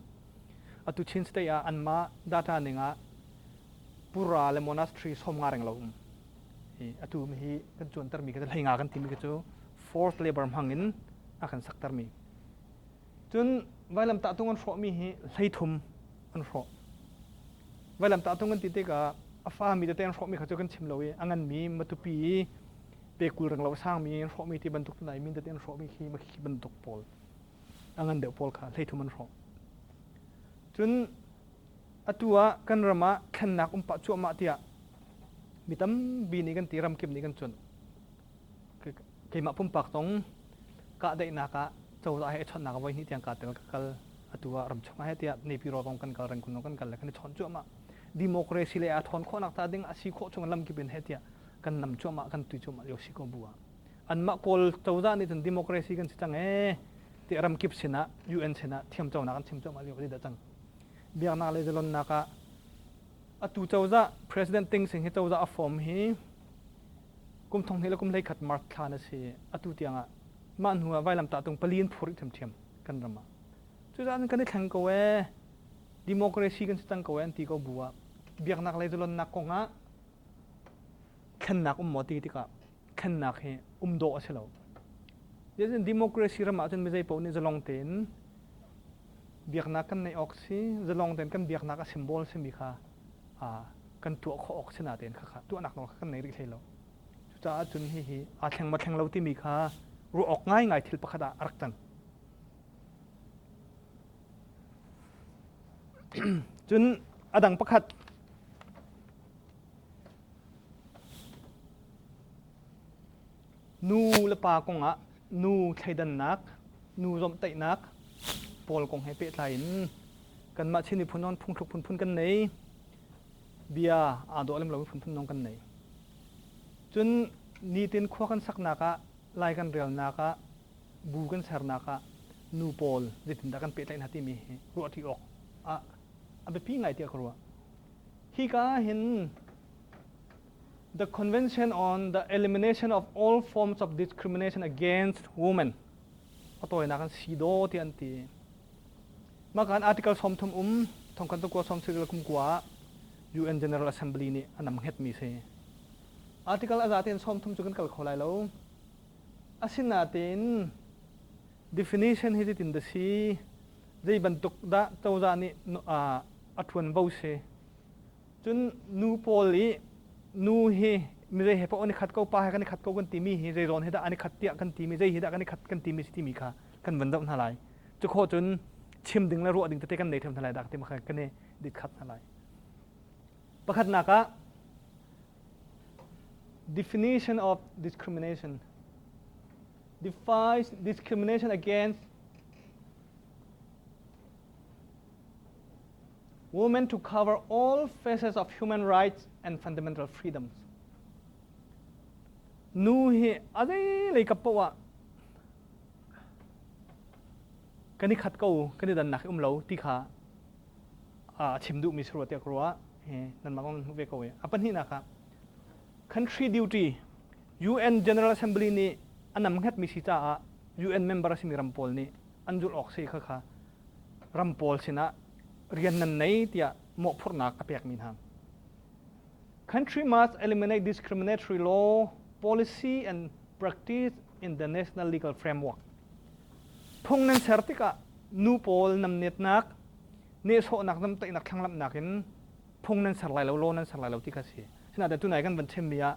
Atu Chin State ah anmah data ning ah pura le monastery 50 reng lo um. Hi atu mi hi kan cuanter mi kha hlei nga kan timi kha cu forced labor hmang in a kan sakter mi. Cun vailamtah tung an hrawh mi hi 33 an hrawh. Vailamtah tung an ti tikah a fa mi tete an hrawh mi kha cu kan chim lo i a ngan mi Matupi i pe 20 reng lo sang mi an hrawh mi ti bantuk tunai min tete an hrawh mi khi khi bantuk pawl a ngan deuh pawl kha 33 an hrawh. Cun atu ah kan ram ah thlennak um pah cuahmah tiah mi tampi nih kan ti ram kip nih kan cuanh. Keimah pumpak zong kahdaihnak ah cozah he i chawnhnak voi hnih tiang kaa tel ka kal. Atu ah ramchung ah he tiah Naypyidaw zong kan kal Rangoon zong kan kal le kan i chawn cuahmah. Democracy le aa thawn khawhnak ta ding a si khawh chung lamkip in he tiah kan nam cuahmah kan tui cuahmah lio si ko bu ah. Anmah Kawl cozah nih cun democracy kan si cang ee ti ramkip sinah UN sinah thiamconak an chim cuahmah lio ka ti dah cang. Biaknak le zalonnak ah atu cozah President Ting Sing hi cozah a form hi kum 2021 le kum 21 March thla na si atu tiang ah mah hnu ah vailamtah tung pali in phur ṭhiamṭhiam kan ram ah. Cucaah kan i thleng ko ee democracy kan si cang ko ee an ti ko bu ah biaknak lei zalonnak kong ah thlennak um maw ti tikah thlennak hi um dawh a si lo. Democracy ram ahcun mi zei paoh nih zalong tein biaknak kan neih awk si, zalong tein kan biaknak a symbol simi kha kan tuah khawh awk si natein khakha tuahnak nawl kha kan nei rih hlei lo. Cucaah cun hihi aa thleng maw thleng lo timi kha ruah awk ngaingai thil pakhat ah a rak cang. Cun a dang pakhat Nu le pa kongah nu thleidannak, nu zawmhtaihnak pawl kong he pehtlai in kanmah Chin miphun zong phungthluk phunphun kan nei. Bia aa dawh lem lomi phunphun zong kan nei. Cun nitin khua kan saknak ah, lai kan relnak ah, bu kan sernak ah nu pawl zeitindah kan pehtlaih hna timi hi ruahṭi awk ah a biapi ngai tiah ka ruah. Hika ah hin The Convention on the Elimination of All Forms of Discrimination Against Women a tawinak an CEDAW ti an ti. Mah kan article 30 um thongkhat to kua 90 kum kua ah UN General Assembly nih a nam hngetmi si. Article a zatein 30 cu kan kal kho lai lo. Asinain definition hi zeitin dah si? Zei bantuk dah cozah nih a ṭuanvo si? Cun nu pawl i nu hi mizei he paoh an i khat ko, pa he kan i khat ko kan timi hi zei zawn he dah an i khat tiah kan timi, zei hi dah kan i khat kan timi si timi kha kan van zoh hna lai. Cu khawh cun chim ding le ruah ding tete kan nei ṭheo hna lai dah ti kan i dit khat hna lai. Pakhatnak ah definition of discrimination defines discrimination against women to cover all facets of human rights and fundamental freedoms. Nu hi a lei kap poah kan i khat ko kan i dannak um lo ti kha a chim duhmi si rua tiah ka ruah. Nanmah kong nan hmuh ve ko i. A pahnihnak ah country duty UN General Assembly nih a namhngetmi si caah UN member a simi ram pawl nih an zulh awk si kha kha ram pawl sinah rian nan nei tiah mawhphurhnak a pekmi hna. Country must eliminate discriminatory law, policy and practice in the national legal framework. Phung nan ser tikah nu pawl namnetnak, nehsawhnak, namtaihnak, thlanglamhnak in phung nan ser lai lo, law nan ser lai lo ti kha si. Sinain tunai kan van chimmi ah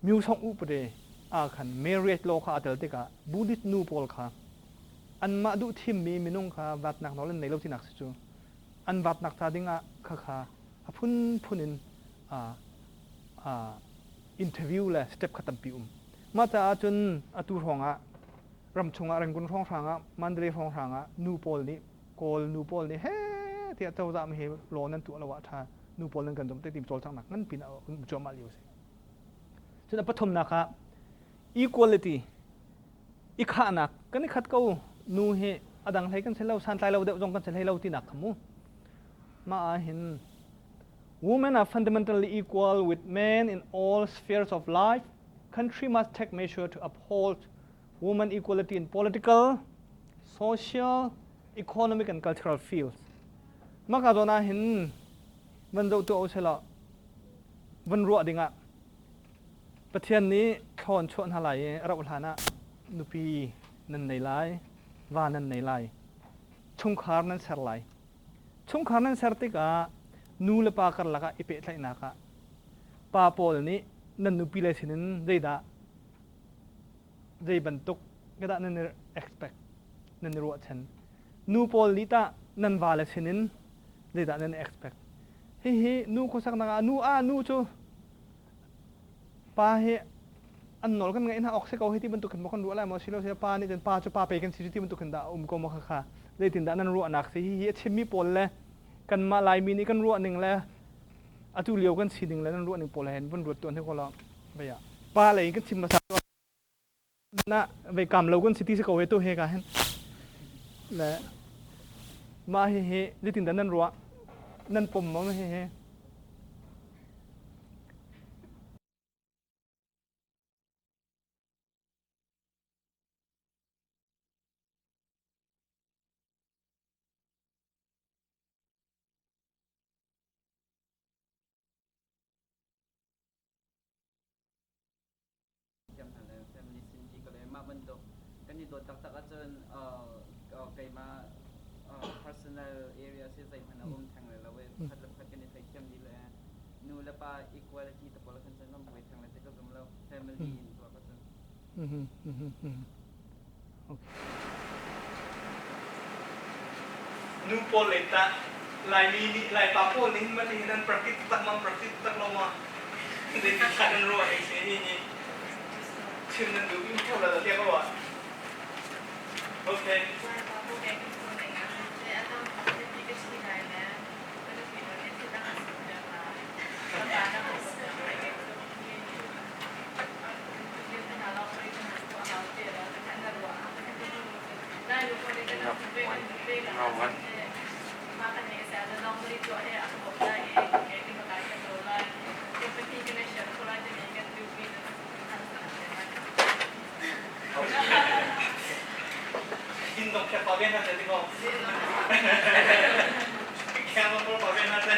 Myusong upade ah khan marriage law kha a tel tikah Buddhist nu pawl kha anmah duh thimmi minung kha vatnak nawl an nei lo tinak si cu an vatnak ca dingah khakha a phunphun in interview le step kha tampi um. Mah caah cun atu hrawngah ram chungah Rangoon hrawnghrang ah Mandalay hrawnghrang ah nu pawl nih Kawl nu pawl nih he tiah cozah hi law nan tuah lo ah ṭha nu pawl nan kan zumh te tim cawlcanghnak nganpi na um cuahmah lio si. Cun a pathumnak ah equality i khahnak kan i khat ko nu hi a dang hlei kan si lo santlai lo deuh zong kan si hlei lo tinak kha mu mah ah hin women are fundamentally equal with men in all spheres of life country must take measure to uphold women equality in political social economic and cultural fields maka zawn ah hin van zoh tuah usila van ruah dingah Pathian nih thlawn chuah hna lai i a rauh hlan ah nupi nan nei lai, va nan nei lai, chungkhar nan ser lai. Chungkhar nan ser tikah nu le pa karlak ah i pehtlaihnak ah pa pawl nih nan nupi le sinin zeidah zei bantuk dah nan i expect nan i ruahchan. Nu pawl nih tah nan vale sinin zeidah nan i expect. Hihi nu khuasaknak ah nu ah nu cu pa hi an nawl kan ngaih hna awk si ko hi ti bantuk khin maw kan ruah lai maw silo si pa nih cun pa cu pa pe kan si ti bantuk khin dah a um ko maw kha zeitin dah nan ruahnak si hihi a chimmi pawl le kanmah Laimi nih kan ruah ning le atu lio kan sining le nan ruah ning pawl he vun ruat tuan hi ko lo vei ah pa lei kan chim hmasa na vei kam lo kan si ti si ko he tu he ka hin le mah hi hi zeitin dah nan ruah nan pom maw hi hi Thiam hna le family sin ti ka le mah bantuk kan i dawt taktak ahcun keimah personal area si zeihmanh a um theng le lo i pakhat le pakhat kan i theithiam dih le nu le pa equality te pawl khan cun kan buai theng le ti ka zum lo family in tuah ka cun. Nu pawl lei tah Laimi nih Laipa pawl nih hin mah hin an practice tak ma practice tak lo ma zeitin dah nan ruah ning si hi hi chim nan duh mi theo la tiah ka ruah. Okay. Din dong khe pa ve na te ti ko. Khe ma pa ve na te.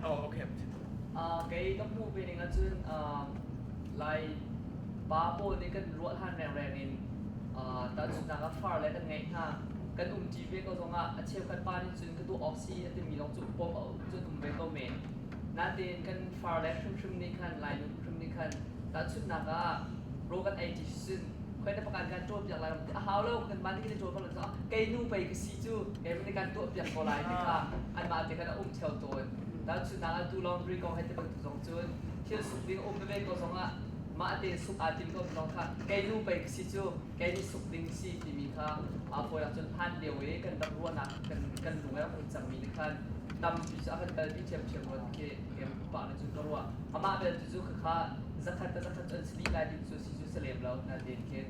Oh, okay. Kei ka hmuh ve ning ahcun Lai pa pawl nih kan ruah hlan rengreng in tahchunhnak ah far le kan ngeih hna. Kan umṭi ve ko zongah a cheukhat pa nih cun ka tuah awk si a timi zong cu pom a cun um ve ko men. Natein kan far le hrimhrim nih khan Lainu hrimhrim nih khan tahchunhnak ah rawl kan ei ṭi cun khoi na pakan kan ṭawl piak lai a hau lo kan mah nih kan i ṭawl ko lo kei nu pei ka si cu kei nih kan tuah piak ko lai ti kha anmah te khan a um ṭheo tawn. Tahchunhnak ah tu laundry kong he ti bantuk zong cun thil suk ding a um veve ko zongah mah te suk aa tim ko zong kha kei nu pei ka si cu kei nih suk ding si timi kha aa fawi ahcun hlan lio i kan rak ruahnak kan kan lung a rak um cangmi nih khan tampi cu a kan kalpi ṭhiamṭhiam rua ti khi pah nih cun ka ruah. Amah belte cu khakha zakhat le zakhat cu an si dih lai ti cu si cu si lem lo natein khin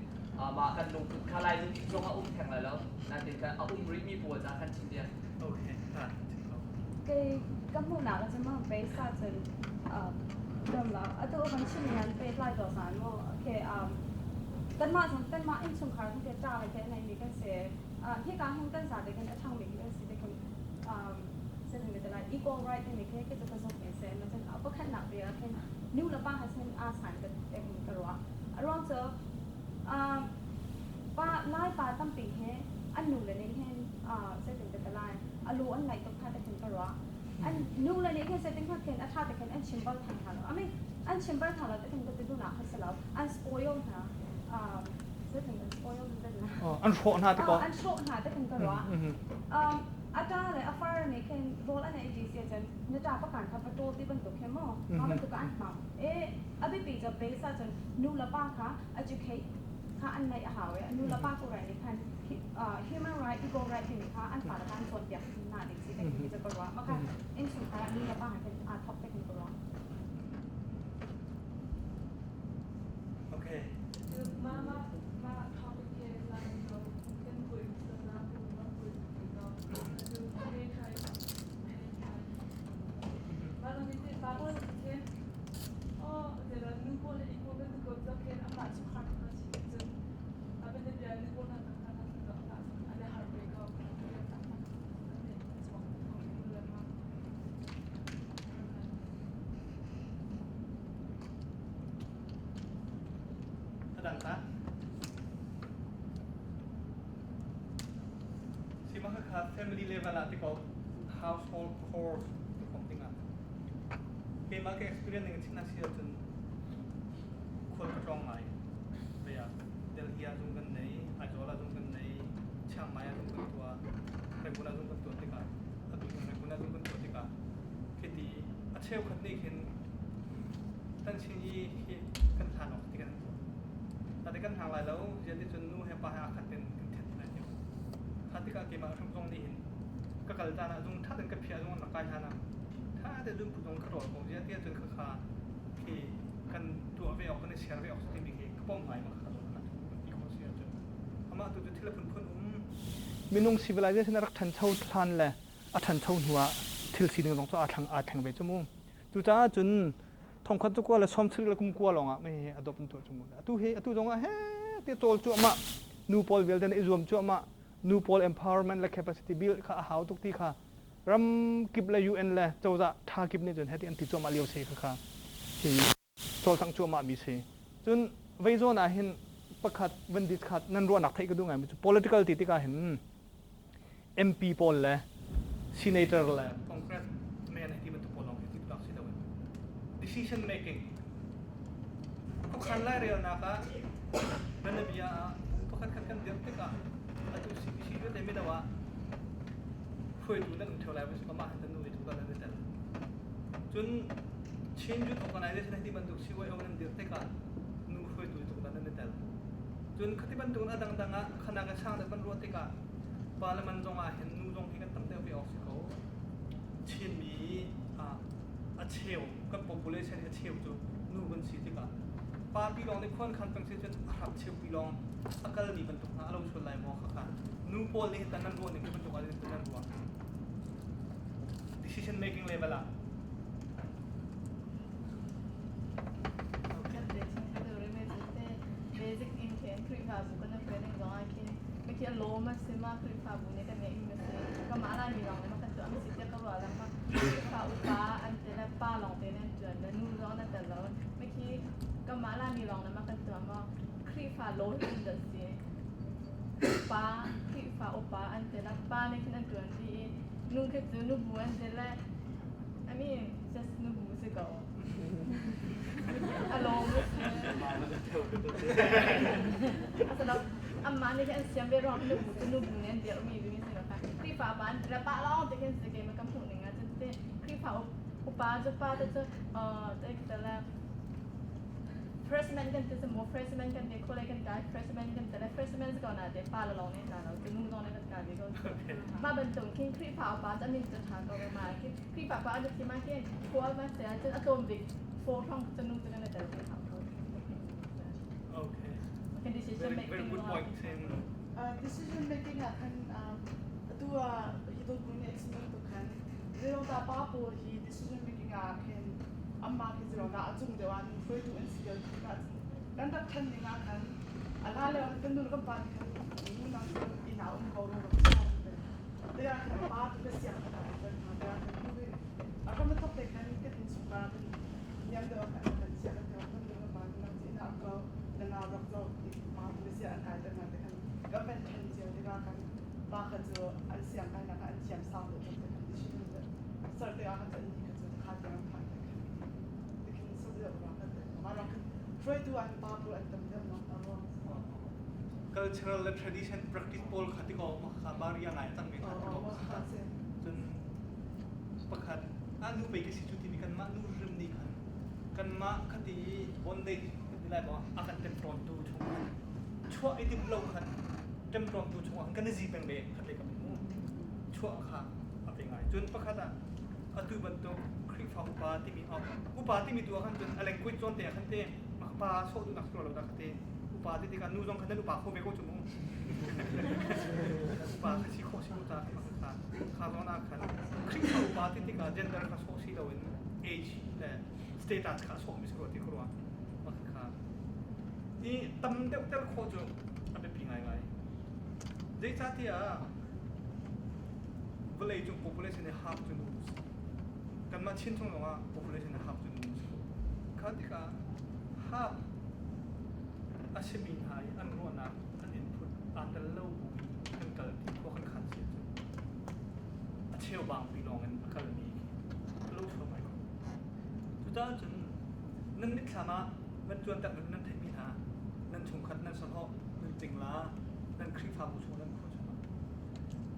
mah kan lungput kha lai lungput zong a um theng lai lo natein khan a um rihmi pawl ca khan chim ding. Okay. Kei ka hmuhnak ah cun mah pei sa cun dam lo atu kan chim hian pehtlai dawh hna mu okay kanmah zong kanmah innchungkhar kan ke ṭa le ke neimi kan si hika hin kan zate kan a ṭhangmi kan si te kan zeitin ka ti lai equal right timi khi ka cu ka zumh mi si na cun pakhatnak bia ah khin nu le pa he sin aa san ka ka ruah a ruang cu pa Lai pa tampi hi an nu le nih hin zeitin ka ti lai a lu an ngaih tuk kha te khin ka ruah an nu le nih khin zeitin kha khin a ṭha te khin an chim bal theng hna lo I mean an chim bal hna lo te khin ka ti duhnak kha si lo an spoil hna zeitin kan spoil an hrawh hna ti ko an hrawh hna te khin ka ruah a ṭa le a far nih khin rawl an ei ti si ahcun na ṭa pakan kha va ṭawl ti bantuk khi maw mah bantuk ah an hmang e a biapi cu base ahcun nu le pa kha educate kha an neih a hau i nu le pa ko rai nih khan human right equal right timi kha an fale kha an cawnpiak hna ding si te khi cu ka ruah mah kha innchungkhar ah nu le pa khin aa thawk te khin ka ruah. Okay. Mah mah mah topic he lai ko kan pui sana pu ma pui ko atu he kai he kai ma lo ni te pa ko te oh te la nu ko le equal kan ko zo khen ama chu kha kha chi chun aben te bia nu ko na ta kha na zo na ane har ve ko ta ta ane chuak ko le ma. A dang ta. Sima kha family level ah ti ko household chores ti kom ding ah keimah ka experience ning chin si ahcun khual ka tlawng ngai baya Delhi ah zung kan nei Aizawl ah zung kan nei Chiang Mai ah zung kan tuah Rangoon ah zung kan tuah tikah atu Rangoon ah zung kan tuah tikah khiti a cheukhat nih khin kan sin i hi kan hlan awk ti kan tuah tate kan hlang lai lo zian ti cun nu he pa he aa khat in kan then lai ti kha tikah keimah hrim zong nih hin ka kal caan ah zung tha ten ka phiah zung an rak kai hlan ah tha te zung phu zong ka rawl ko zian ti ahcun kha kha khi kan tuah ve awk kan i share ve awk timi khi ka pom ngai ma kha zawn na kan ti khawh si ahcun amah tu cu thil a phunphun um minung civilization a rak ṭhancho hlan le a ṭhancho hnu ah thil sining zong cu aa thleng aa thleng ve cu mu cucaah cun thongkhat cu kua le sawm sarih le kum kua lawng ah mei a dop an tuah cu mu atu hi atu zong ah he ti cawl cuahmah nu pawl vialte na i zuam cuahmah nu pawl empowerment le capacity build kha a hau tuk ti kha ram kip le UN le cozah ṭha kip nih cun heti an ti cuahmah lio si kha kha hi cawlcangh cuahmah mi si cun vei zawn ah hin pakhat van dit khat nan ruahnak theih ka duh ngai mi cu political ti tikah hin MP pawl le senator le congress man ti bantuk pawl lawng khi ti si lo in decision making khuakhan lairelnak ah bianabia ah bu pakhat khat kan dirh tikah atu CPC vialte mino ah hruaitu nan um theo lai mah hin nu nih nan i tel cun Chin Youth Organization ti bantuk CYO nan dirh tikah nu hruaitu tuk nan i tel cun khati bantuk in a dangdang ah khanak in sang deuh kan ruah tikah parliament zong ah hin nu zong hi kan tam deuh ve awk si ko Chinmi a cheu kan population a cheu cu nu kan si tikah party lawng nih khuan khan peng si cun a hrap cheupi lawng a kalmi bantuk hna a lo sual lai maw khakha nu pawl nih hin nan ruah ning bantuk ah nan ruah decision making level ah. Basic in khin Khrihfabu kan hruai ning zong ah khin mikhi a lawm a si ma Khrihfabu nih kan ngeih mi si kamah Laimi lawng ma kan tuah. tuahmi si tiah ka ruah lengmang. Khrihfa upa an ti le pa lawng te nan ṭuan le nu zong nan tel lo. Mikhi kanmah Laimi lawng na mah kan tuah maw? Khrihfa law hi in dah si? Upa, Khrihfa upa an ti le pa nih khin an ṭuan dih i nu khi cu nubu an ti le I mean just nubu si ko. A lawm a si. Asilo amah nih khin an siam ve ruang nubu cu nubu nih an dirhmi mi si lo kha. Khrihfa upa an ti le pa lawng te khin si keimah ka hmuh ning ah cun te Khrihfa upa cu pa te cu te le freshman kan ti cu mu freshman kan ti khole kan kai freshman kan ti le freshman si ko na te pa le lawng nih hna lo cu nu zong nih kan kai ve ko mah bantuk khin Khrihfa upa cu amin cu ṭha ko ma khi Khrihfa pa an thi ma khin khual ma se cun a tlawm bik four hrawng cu nu cu kan tel ve hau ko. Okay. Okay, decision Very, making very good point. Decision making ah khan atu ah hi dawt bu nih a chim bantuk khan zeirong pa pawl hi decision making ah khin amah khi zeirong dah a cung deuh ah nu hruaitu an si deuh ti ah kan rak ṭhan ning ah khan a hlan lio kan nu le kan pa nih khan nu nang cu inn ah um ko ro rak te ah khan pa tu ka siang kha kan hna te ah khan nu hi a ram a thok te khan kan innchungkhar kan niam deuh ah khan kan chiah kan kan nu kan pa nang cu inn ah um ko na nau rak zoh ti pa tu sia an kai te hna te khan kan van ṭhen cio tikah khan pa kha cu an siang kai nak ah an thiam sang deuh tuk te khan decision ser te ah khan an ni kha cu kha tiang an phan te khan ti khin so deuh ra kan te ma rang khan hruaitu an pa pawl an tam deuh nok a ruang. Cultural le tradition practice pawl kha ti ko ma kha baria ngai cang mi kha ti ko cun pakhat a nu pei ka si cu timi kanmah nu hrim nih khan kanmah khati bondage kan ti lai maw a kan temṭawntu chung khan chuah i timh lo khan ṭemṭawntu chungah khan kan i zi peng ve khat le kam in mu chuah kha a pe ngai. Cun pakhat ah atu bantuk Khrihfa upa timi upa timi tu ah khan cun a language zawn te ah khan te pa sawh duhnak si lo dah kha te upa ti tikah nu zong khan nan upa kho ve ko cu mu upa kha si khawh si ko ta kha kha kha zawn ah khan Khrihfa upa ti tikah gender kha sawh si loin age le status kha sawh mi si ko ti ka ruah mah kha i tam deuh tel khawh cu a biapi ngaingai. Zeicahtiah vawlei cung population i half cu nu si. Kanmah Chin chung zongah population i half cu nu si. Kha tikah half a simi hna i an ruahnak an input aa tel lo bu in kan kal ti khua kan khan si ahcun a cheubang pi lawng in a kalmi khi a lo sual ngai ko. Cucaah cun nan mitthlam ah nan cuanter nan theihmi hna nan chungkhat nan sahlawh nan cingla nan Khrihfabu chung nan khua chungah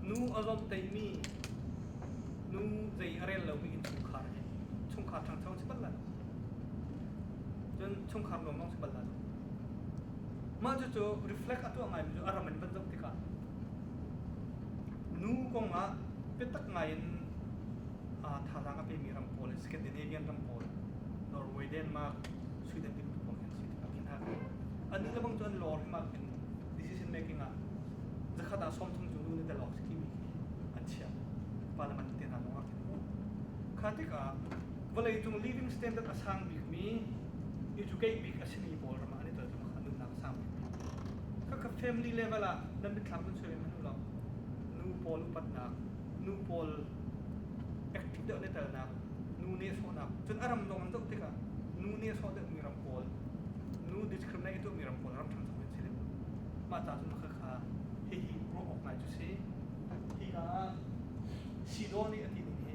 nu a zomhteimi nu zei a rel lomi innchungkhar hi chungkhar ṭhangcho si bal lai lo. Cun chungkhar nuam zong si bal lai lo. Mah cucu reflect a tuah ngaimi cu a ram in van zoh tikah nu kong ah biatak ngai in thazaang a pemi ram pawl Scandinavian ram pawl Norway, Denmark, Sweden ti bantuk pawl khi an si tikah khin hna an nih le bang cu an lawr hrim ah khin decision making ah zakhat ah 30 cu nu nih tel awk si timi khi an chiah parliament te hna zong ah khin kha tikah vawlei cung living standard a sang bikmi educate bik a simi pawl ram ah an i tel cu kha nunnak a sang bikmi kha kha family level ah nan mitthlam kan suai hmanh u law nu pawl upatnak nu pawl active deuh an i telnak nu nehsawhnak cun a ram dong an zoh tikah nu nehsawh deuhmi ram pawl nu discriminate tuahmi ram pawl ram ṭhangcho an si lem mah ca cun kha kha hihi ruah awk ngai cu si. Hi ah Sidaw nih a ti ning hi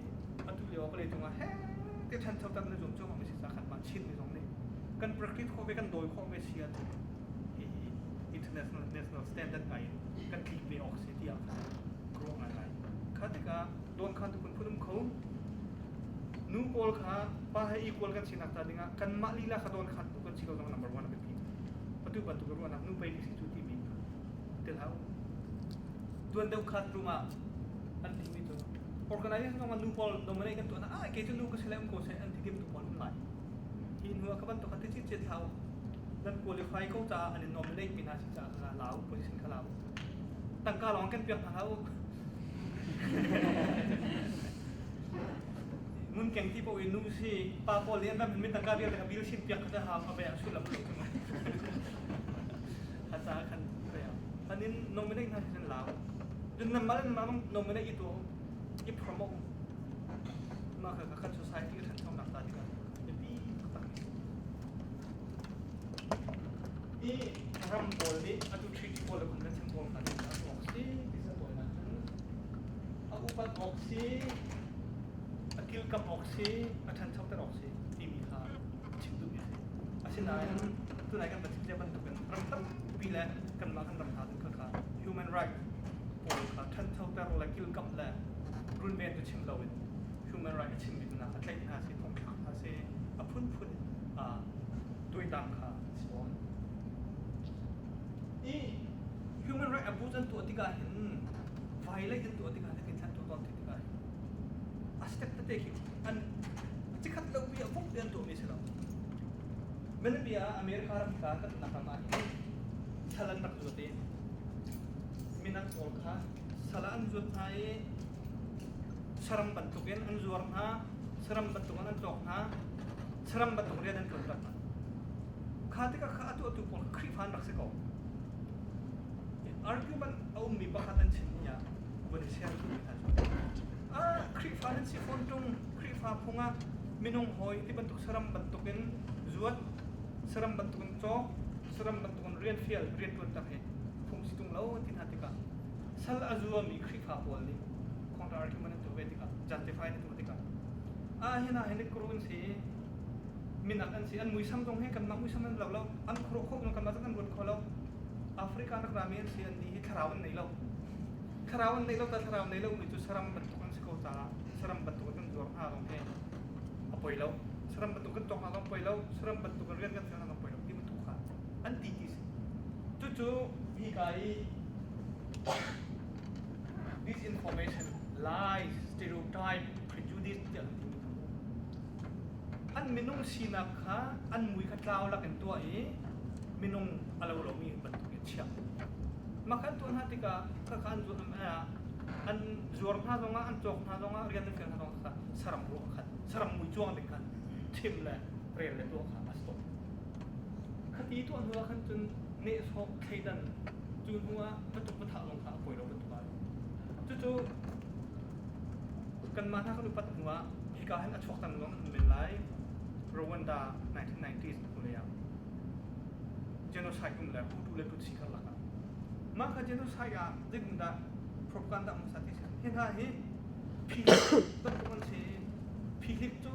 atu lio ah vawlei cungah he te ṭhancho tak na zuam cuahmah mi si ca khan mah Chin mi zong nih kan practice khawh ve kan dawi khawh ve si ahcun hihi international national standard ngai in kan tlik ve awk si tiah khan ka ruah ngaingai. Kha tikah dawnkhan tu phunphun um kho. Nu pawl kha pa he equal kan sinak ta dingah kanmah lila kha dawnkhan tu kan si lo zong number one a biapi. Atu bantuk ruahnak nu pei si cu timi tel hau. Tuan deuh khat room ah an timi cu organization zong ah nu pawl dominate kan tuah na ah kei cu nu ka si le um ko seh an ti ti bantuk pawl um lai. Hi hnu ah ka bantuk kha ti cit hau. Nan qualify ko caah an in nominate mi hna si caah kha lau position kha lau. Tangka lawng kan piak hna hau. Ngun keng ti paoh in nu si pa pawl nih an van mi tangka vialte kha bil sin piak kha hau a ve sullam lo cu ha ca khan ve anin nominate hna sin lau dun nan mal nan nominate i tu. I promote mah kha kan society a ṭhanchonak ca tikah biapi taktak mi i ram pawl nih atu treaty pawl le convention pawl kha a awk si ti sa tawi ahcun a upat awk si, a kilkamh awk si, a ṭhanchoter awk si timi kha chim duhmi a si. Asinain tunai kan van chim cia bantukin ram tampi le kanmah kan ram hna cu kha human right pawl kha ṭhanchoter le kilkamh le runven cu chim loin human right a chimmi tu hna kha tlaih hna si, thongthlak hna si, a phunphun in tuaitam kha a si tawn. I human right abuse an tuah tikah hin violate an tuah tikah hin an tuah tawn tikah hin a step tete khi an cikhat lo pi a vuk te an tuahmi si lo. Bianabia ah America ram ka kan nak ram ah hin sal an rak zuat i minak pawl kha sal an zuat hna i saram bantukin an zuar hna, saram bantukin an cawk hna, saram bantuk rian an ṭuan hna. Kha tikah kha atu atu pawl Khrihfa an rak si ko. Argument a ummi pakhat an chimmi ah vun i share duhmi hna cu ah Khrihfa nan si fawn ṭung Khrihfa phung ah minung hawi ti bantuk saram bantukin zuat saram bantukin cawk saram bantukin rian fial rian ṭuan tak hi phung si ṭung lo an ti hna tikah sal a zuami Khrihfa pawl nih counter argument an tuah ve tikah justify an tuah tikah ah hi hna hi kurun si minak an si an muisam zong hi kanmah muisam an lo lo an khuaruah khawh zong kanmah zong kan ruat kho lo Africa rak rami an si an nih hi thlarau an nei lo thlarau an nei lo ta thlarau nei lo mi cu saram bantuk an si ko caah saram bantuk kan zuar hna zong hi a poi lo saram bantuk kan tawk hna zong poi lo saram bantuk rian kan fial hna zong poi lo ti bantuk kha an ti ti si cucu hi ka i disinformation lies stereotype prejudice tiah an timi kha an minung sinak kha an mui kha tlau lak in tuah i minung a lo lomi bantuk in chiah. Mah kha an tuah hna tikah khakha an zuar an zuar hna zongah an cawk hna zongah rian an fial hna zongah kha saram ruah khan saram mui cuang ding khan thim le rel le tuah kha a si tawn. Khati tuah hnu ah khan cun nehsawh thleidan cu hnu ah patuk pathah zong kha a poi lo bantuk ah cucu Kanmah hna kan upat hnu ah hika hin a chuak cang zong an um men lai. Rwanda 1990s hnulei ah genocide um le Hutu le Tutsi karlak ah. Mah kha genocide ah zeitindah propaganda um sa ti si. Hi hna hi phihlik bantuk an si. Phihlik cu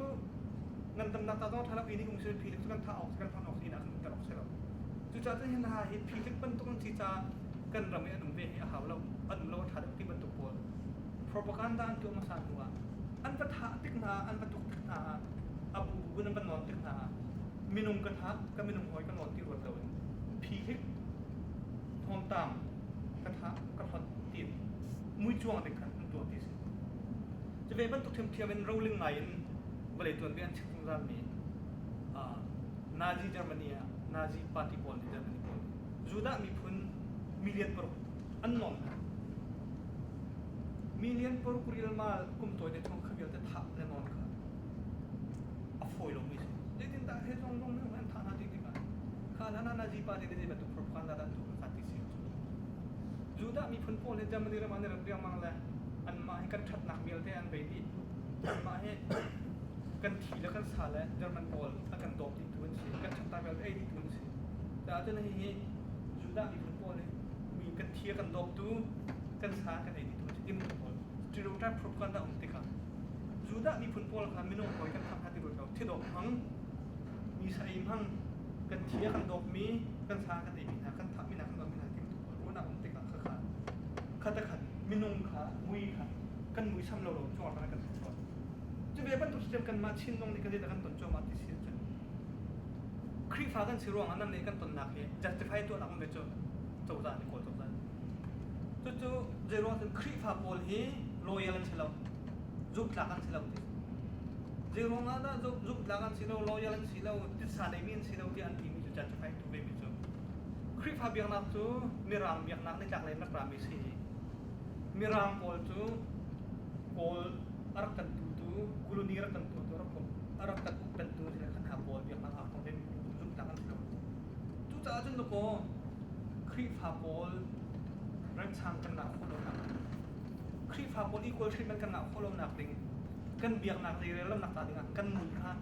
ngandamnak ta zong ṭha lo inn i um si phihlik cu kan thah awk kan hman awk inn ah kan umter awk si lo. Cucaah cun hi hna hi phihlik bantuk an si caah kan ram i an um ve hi a hau lo. An um lo a ṭha deuh ti bantuk pawl. Propaganda an tuah hmasa hnu ah an va thah tik hna an va tuk tik hna ah a bu bu in an va nawn tik hna ah minung ka thah ka minung hawi ka nawn ti ruat loin phihlik hnawmtam ka thah ka hlot ti mui cuang ding khan an tuah ti si. Cu ve bantuk ṭhiamṭhiam in roling ngai in vawlei tuanbia an chim zungzal mi Nazi Germany ah Nazi party pawl nih Germany pawl nih Judah miphun million paruk an nawn hna. Million paruk rilmal kum tawite chung kha vialte thah le nawn kha a fawi lomi si. Zeitindah he zong zong an thah hna ti tikah kha hlan ah Nazi party nih zei bantuk propaganda dah an tuah kha ti si. Judah miphun pawl hi Germany ram ah an i rat riangmang le anmah hi kan ṭhatnak vialte an bei dih. Anmah hi kan thi le kan sa le German pawl a kan dawp dihtu an si. Kan ṭhatnak vialte ei dihtu an si. Caah cun hihi Judah miphun pawl hi mi kan thi a kan dawptu, kan sa kan ei dihtu an si. Ti pawl stereotype propaganda um tikah Judah miphun pawl kha minung hawi kan thang hna ti ruat lo. Thidawp hmang, mi sa ei hmang, kan thi a kan dawpmi, kan sa kan eimi hna, kan thahmi hna, kan dawpmi hna ti bantuk pawl ruahnak um tikah khakha khat a khat minung kha mui kha kan muisam lo lo cungah kan kan chuak. Cu ve bantuk system kanmah Chin zong nih kan zeidah kan ton cuahmah ti si ahcun Khrihfa kan si ruangah nan nih kan tonnak hi justify tuahnak um ve cu cozah nih kawl cozah nih. Cucu zeiruang cun Khrihfa pawl hi loyal an si lo, zumhtlak an si lo ti. Zeiruang ah dah zumhtlak an si lo, loyal an si lo, titsa neimi an si lo tiah an timi cu justify tu ve mi cu Khrihfa biaknak cu Mirang biaknak nitlak lei in rak rami si. Mirang pawl cu Kawl a rak kan tutu, colony rak kan tutu, a rak kan ukpentu si le khan hna pawl biaknak aa thawk in zumhnak an si lo. Cucaah cun dakaw Khrihfa pawl ranchang kan lak khawh lo hna. Khrihfa Khrihfa pawl equal treatment kan ngah khawh lonak ding kan biaknak zeirel lonak ca dingah kan mui kha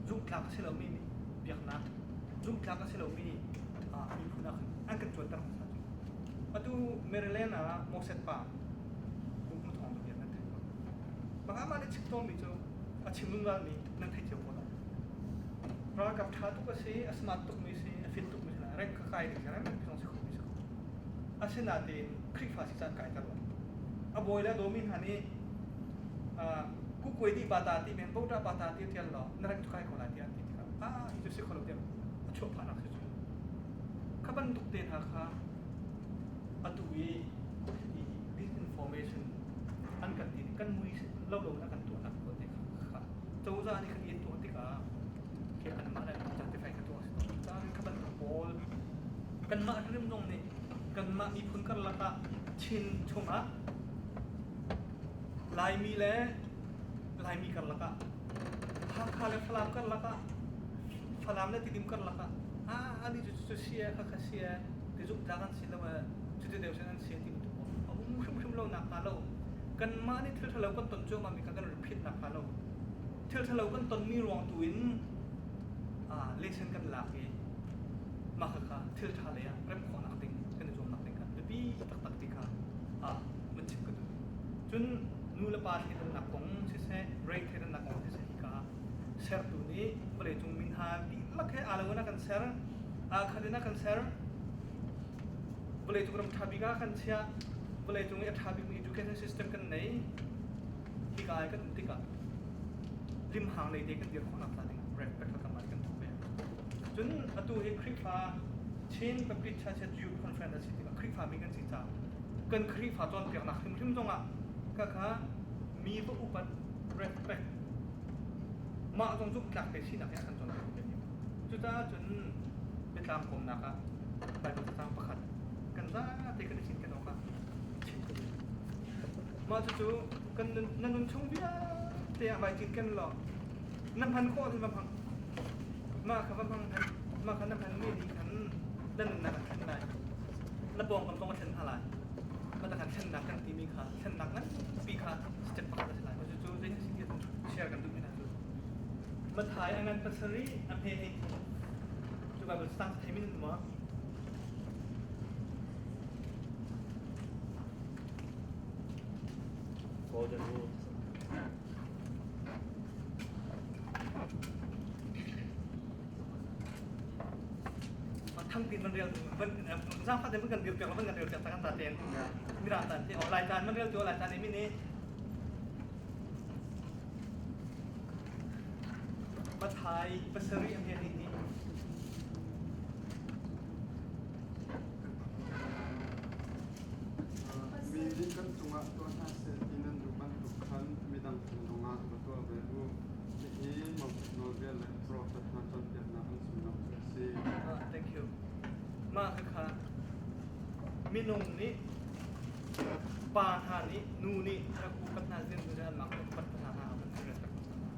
zumhtlak a si lomi biaknak zumhtlak a si lomi miphun ah khan an kan cuanter hmasa cu. Atu Maryland ah Moses pa Buhmu Thawng bia nan theih ko. Mah amah nih chim tawnmi cu a chim zungzalmi nan theih cio ko lai. Ralkap ṭha tuk a si, a smart tukmi si, a fit tukmi si, rank ka kai ding si, rank zong si khomi si ko. Asinain Khrihfa si caan kai ter lo. A bawi le a dawmi hna nih kukuai di bata ti men bota bata ti tial law na rank cu kai ko lai tiah an ti tikah ah hi cu si kho lo tiah a chuah phahnak si cu. Kha bantuk te hna kha atu i disinformation an kan ti kan mui lo lo in a kan tuahnak ko te kha cozah nih khan in tuah tikah khi anmah le justify kha tuah a si tawn. Caah kha bantuk pawl kanmah hrim zong nih kanmah miphun karlak ah Chin chungah Laimi le Laimi karlak ah Hakha le Falam karlak ah Falam le Tidim karlak ah ah ani cu cu si kha kha si ti zumhtlak an si lo cuti deuh sin an si ti bantuk a um hrimhrim lo nak hnga lo kanmah nih thil ṭhalo kan ton cuahmah mi kha kan repeat nak hnga lo thil ṭhalo kan tonmi ruang tu in lesson kan lak i mah kha thil ṭha lei ah rem khawhnak ding kan i zuamnak ding kha biapi taktak ti kha mun chim ka duh. Cun nu le pa thleidannak kong siseh, rape thleidannak kong siseh hika sertu nih vawleicung min ha dihlak he aa lo in a kan ser, aa khat in a kan ser. Vawleicung ram ṭha bik ah kan chiah, vawleicung i a ṭha bikmi education system kan nei. Hika i kan um tikah limhang lei te kan dir khawhnak hnga ding respect kha kanmah nih kan tuah ve. Cun atu hi Khrihfa Chin Baptist Church Youth Conference a si tikah Khrihfa mi kan si caah kan Khrihfa cawnpiaknak hrimhrim zongah khakha mi va upat respect mah zong zumhtlak te sinak he a kan cawnpiak ve. Cucaah cun biatlang kawmnak ah Bible cacang pakhat kan zate kan i cinken awk ah chim ka duh. Mah cucu kan nun, na nun chung vialte ah vai cinken law na hman khawh ahcun va hmang. Mah kha va hmang hmanh. Mah kha na hmanmi nih khan na nunnak a thlen lai. Na pawngkam zong a thlen hna lai. Mah khan thlennak kan timi kha thlennak nganpi kha step pakhat a si lai. Mah cucu zei si ti share kan duhmi hna cu. Mathai a ngan pasarih a hme hei cu Bible stang thei min maw? Golden rule. Thangpi man rel van zaangfah te man kan rel piak man kan rel piak ta kan ta ten mirang tan te lai tan man rel tu lai tan mi ni Mathai pasarih a hme ni. Mi nih kan cungah tuah hna seh ti nan duh bantuk khan midang cung zongah va tuah ve u. Hihi Moses nawlbia le profet hna cawnpiaknak an sungnak cu a si. Thank you. Mah khakha minung nih pa hna nih nu nih rak upat hna zin nu anmah kan upat hna hna kan respect hna.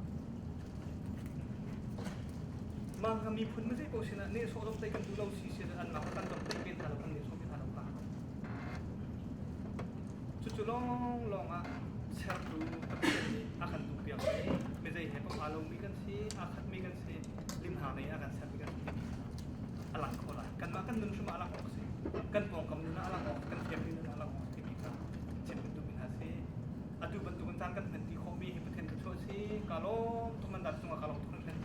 Mah kha miphun mi zei paoh sinah nehsawh domhtlaih kan duh lo si si anmah kha kan domhtlaih ve hna lo kan nehsawh ve hna lo kha. Cucu lawnglawng ah sertu Pathian nih a kan duhpiak i mizei he paoh aa lomi kan si, aa khatmi kan si, limhang lei a kan sermi kan si timi a lang kho lai. Kanmah kan nun hrim ah a lang awk a si. Kan pawngkam nun ah a lang awk, kan family nun ah a lang awk timi kha chim kan duhmi hna a si. Atu bantukin caan kan hman ti khawhmi hi Pathian thluachuah a si. Kaa lawm tuk nan dat cungah kaa lawm tuk hringhran.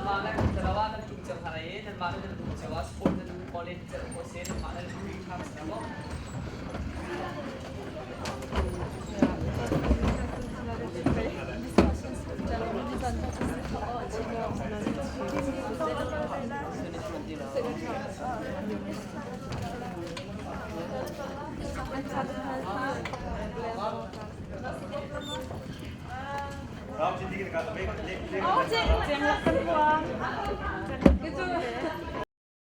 Mah le talawa nan tum cio hna lai i nanmah le nan tum cio ah sport nan college cio ko seh nanmah le degree ṭha si maw?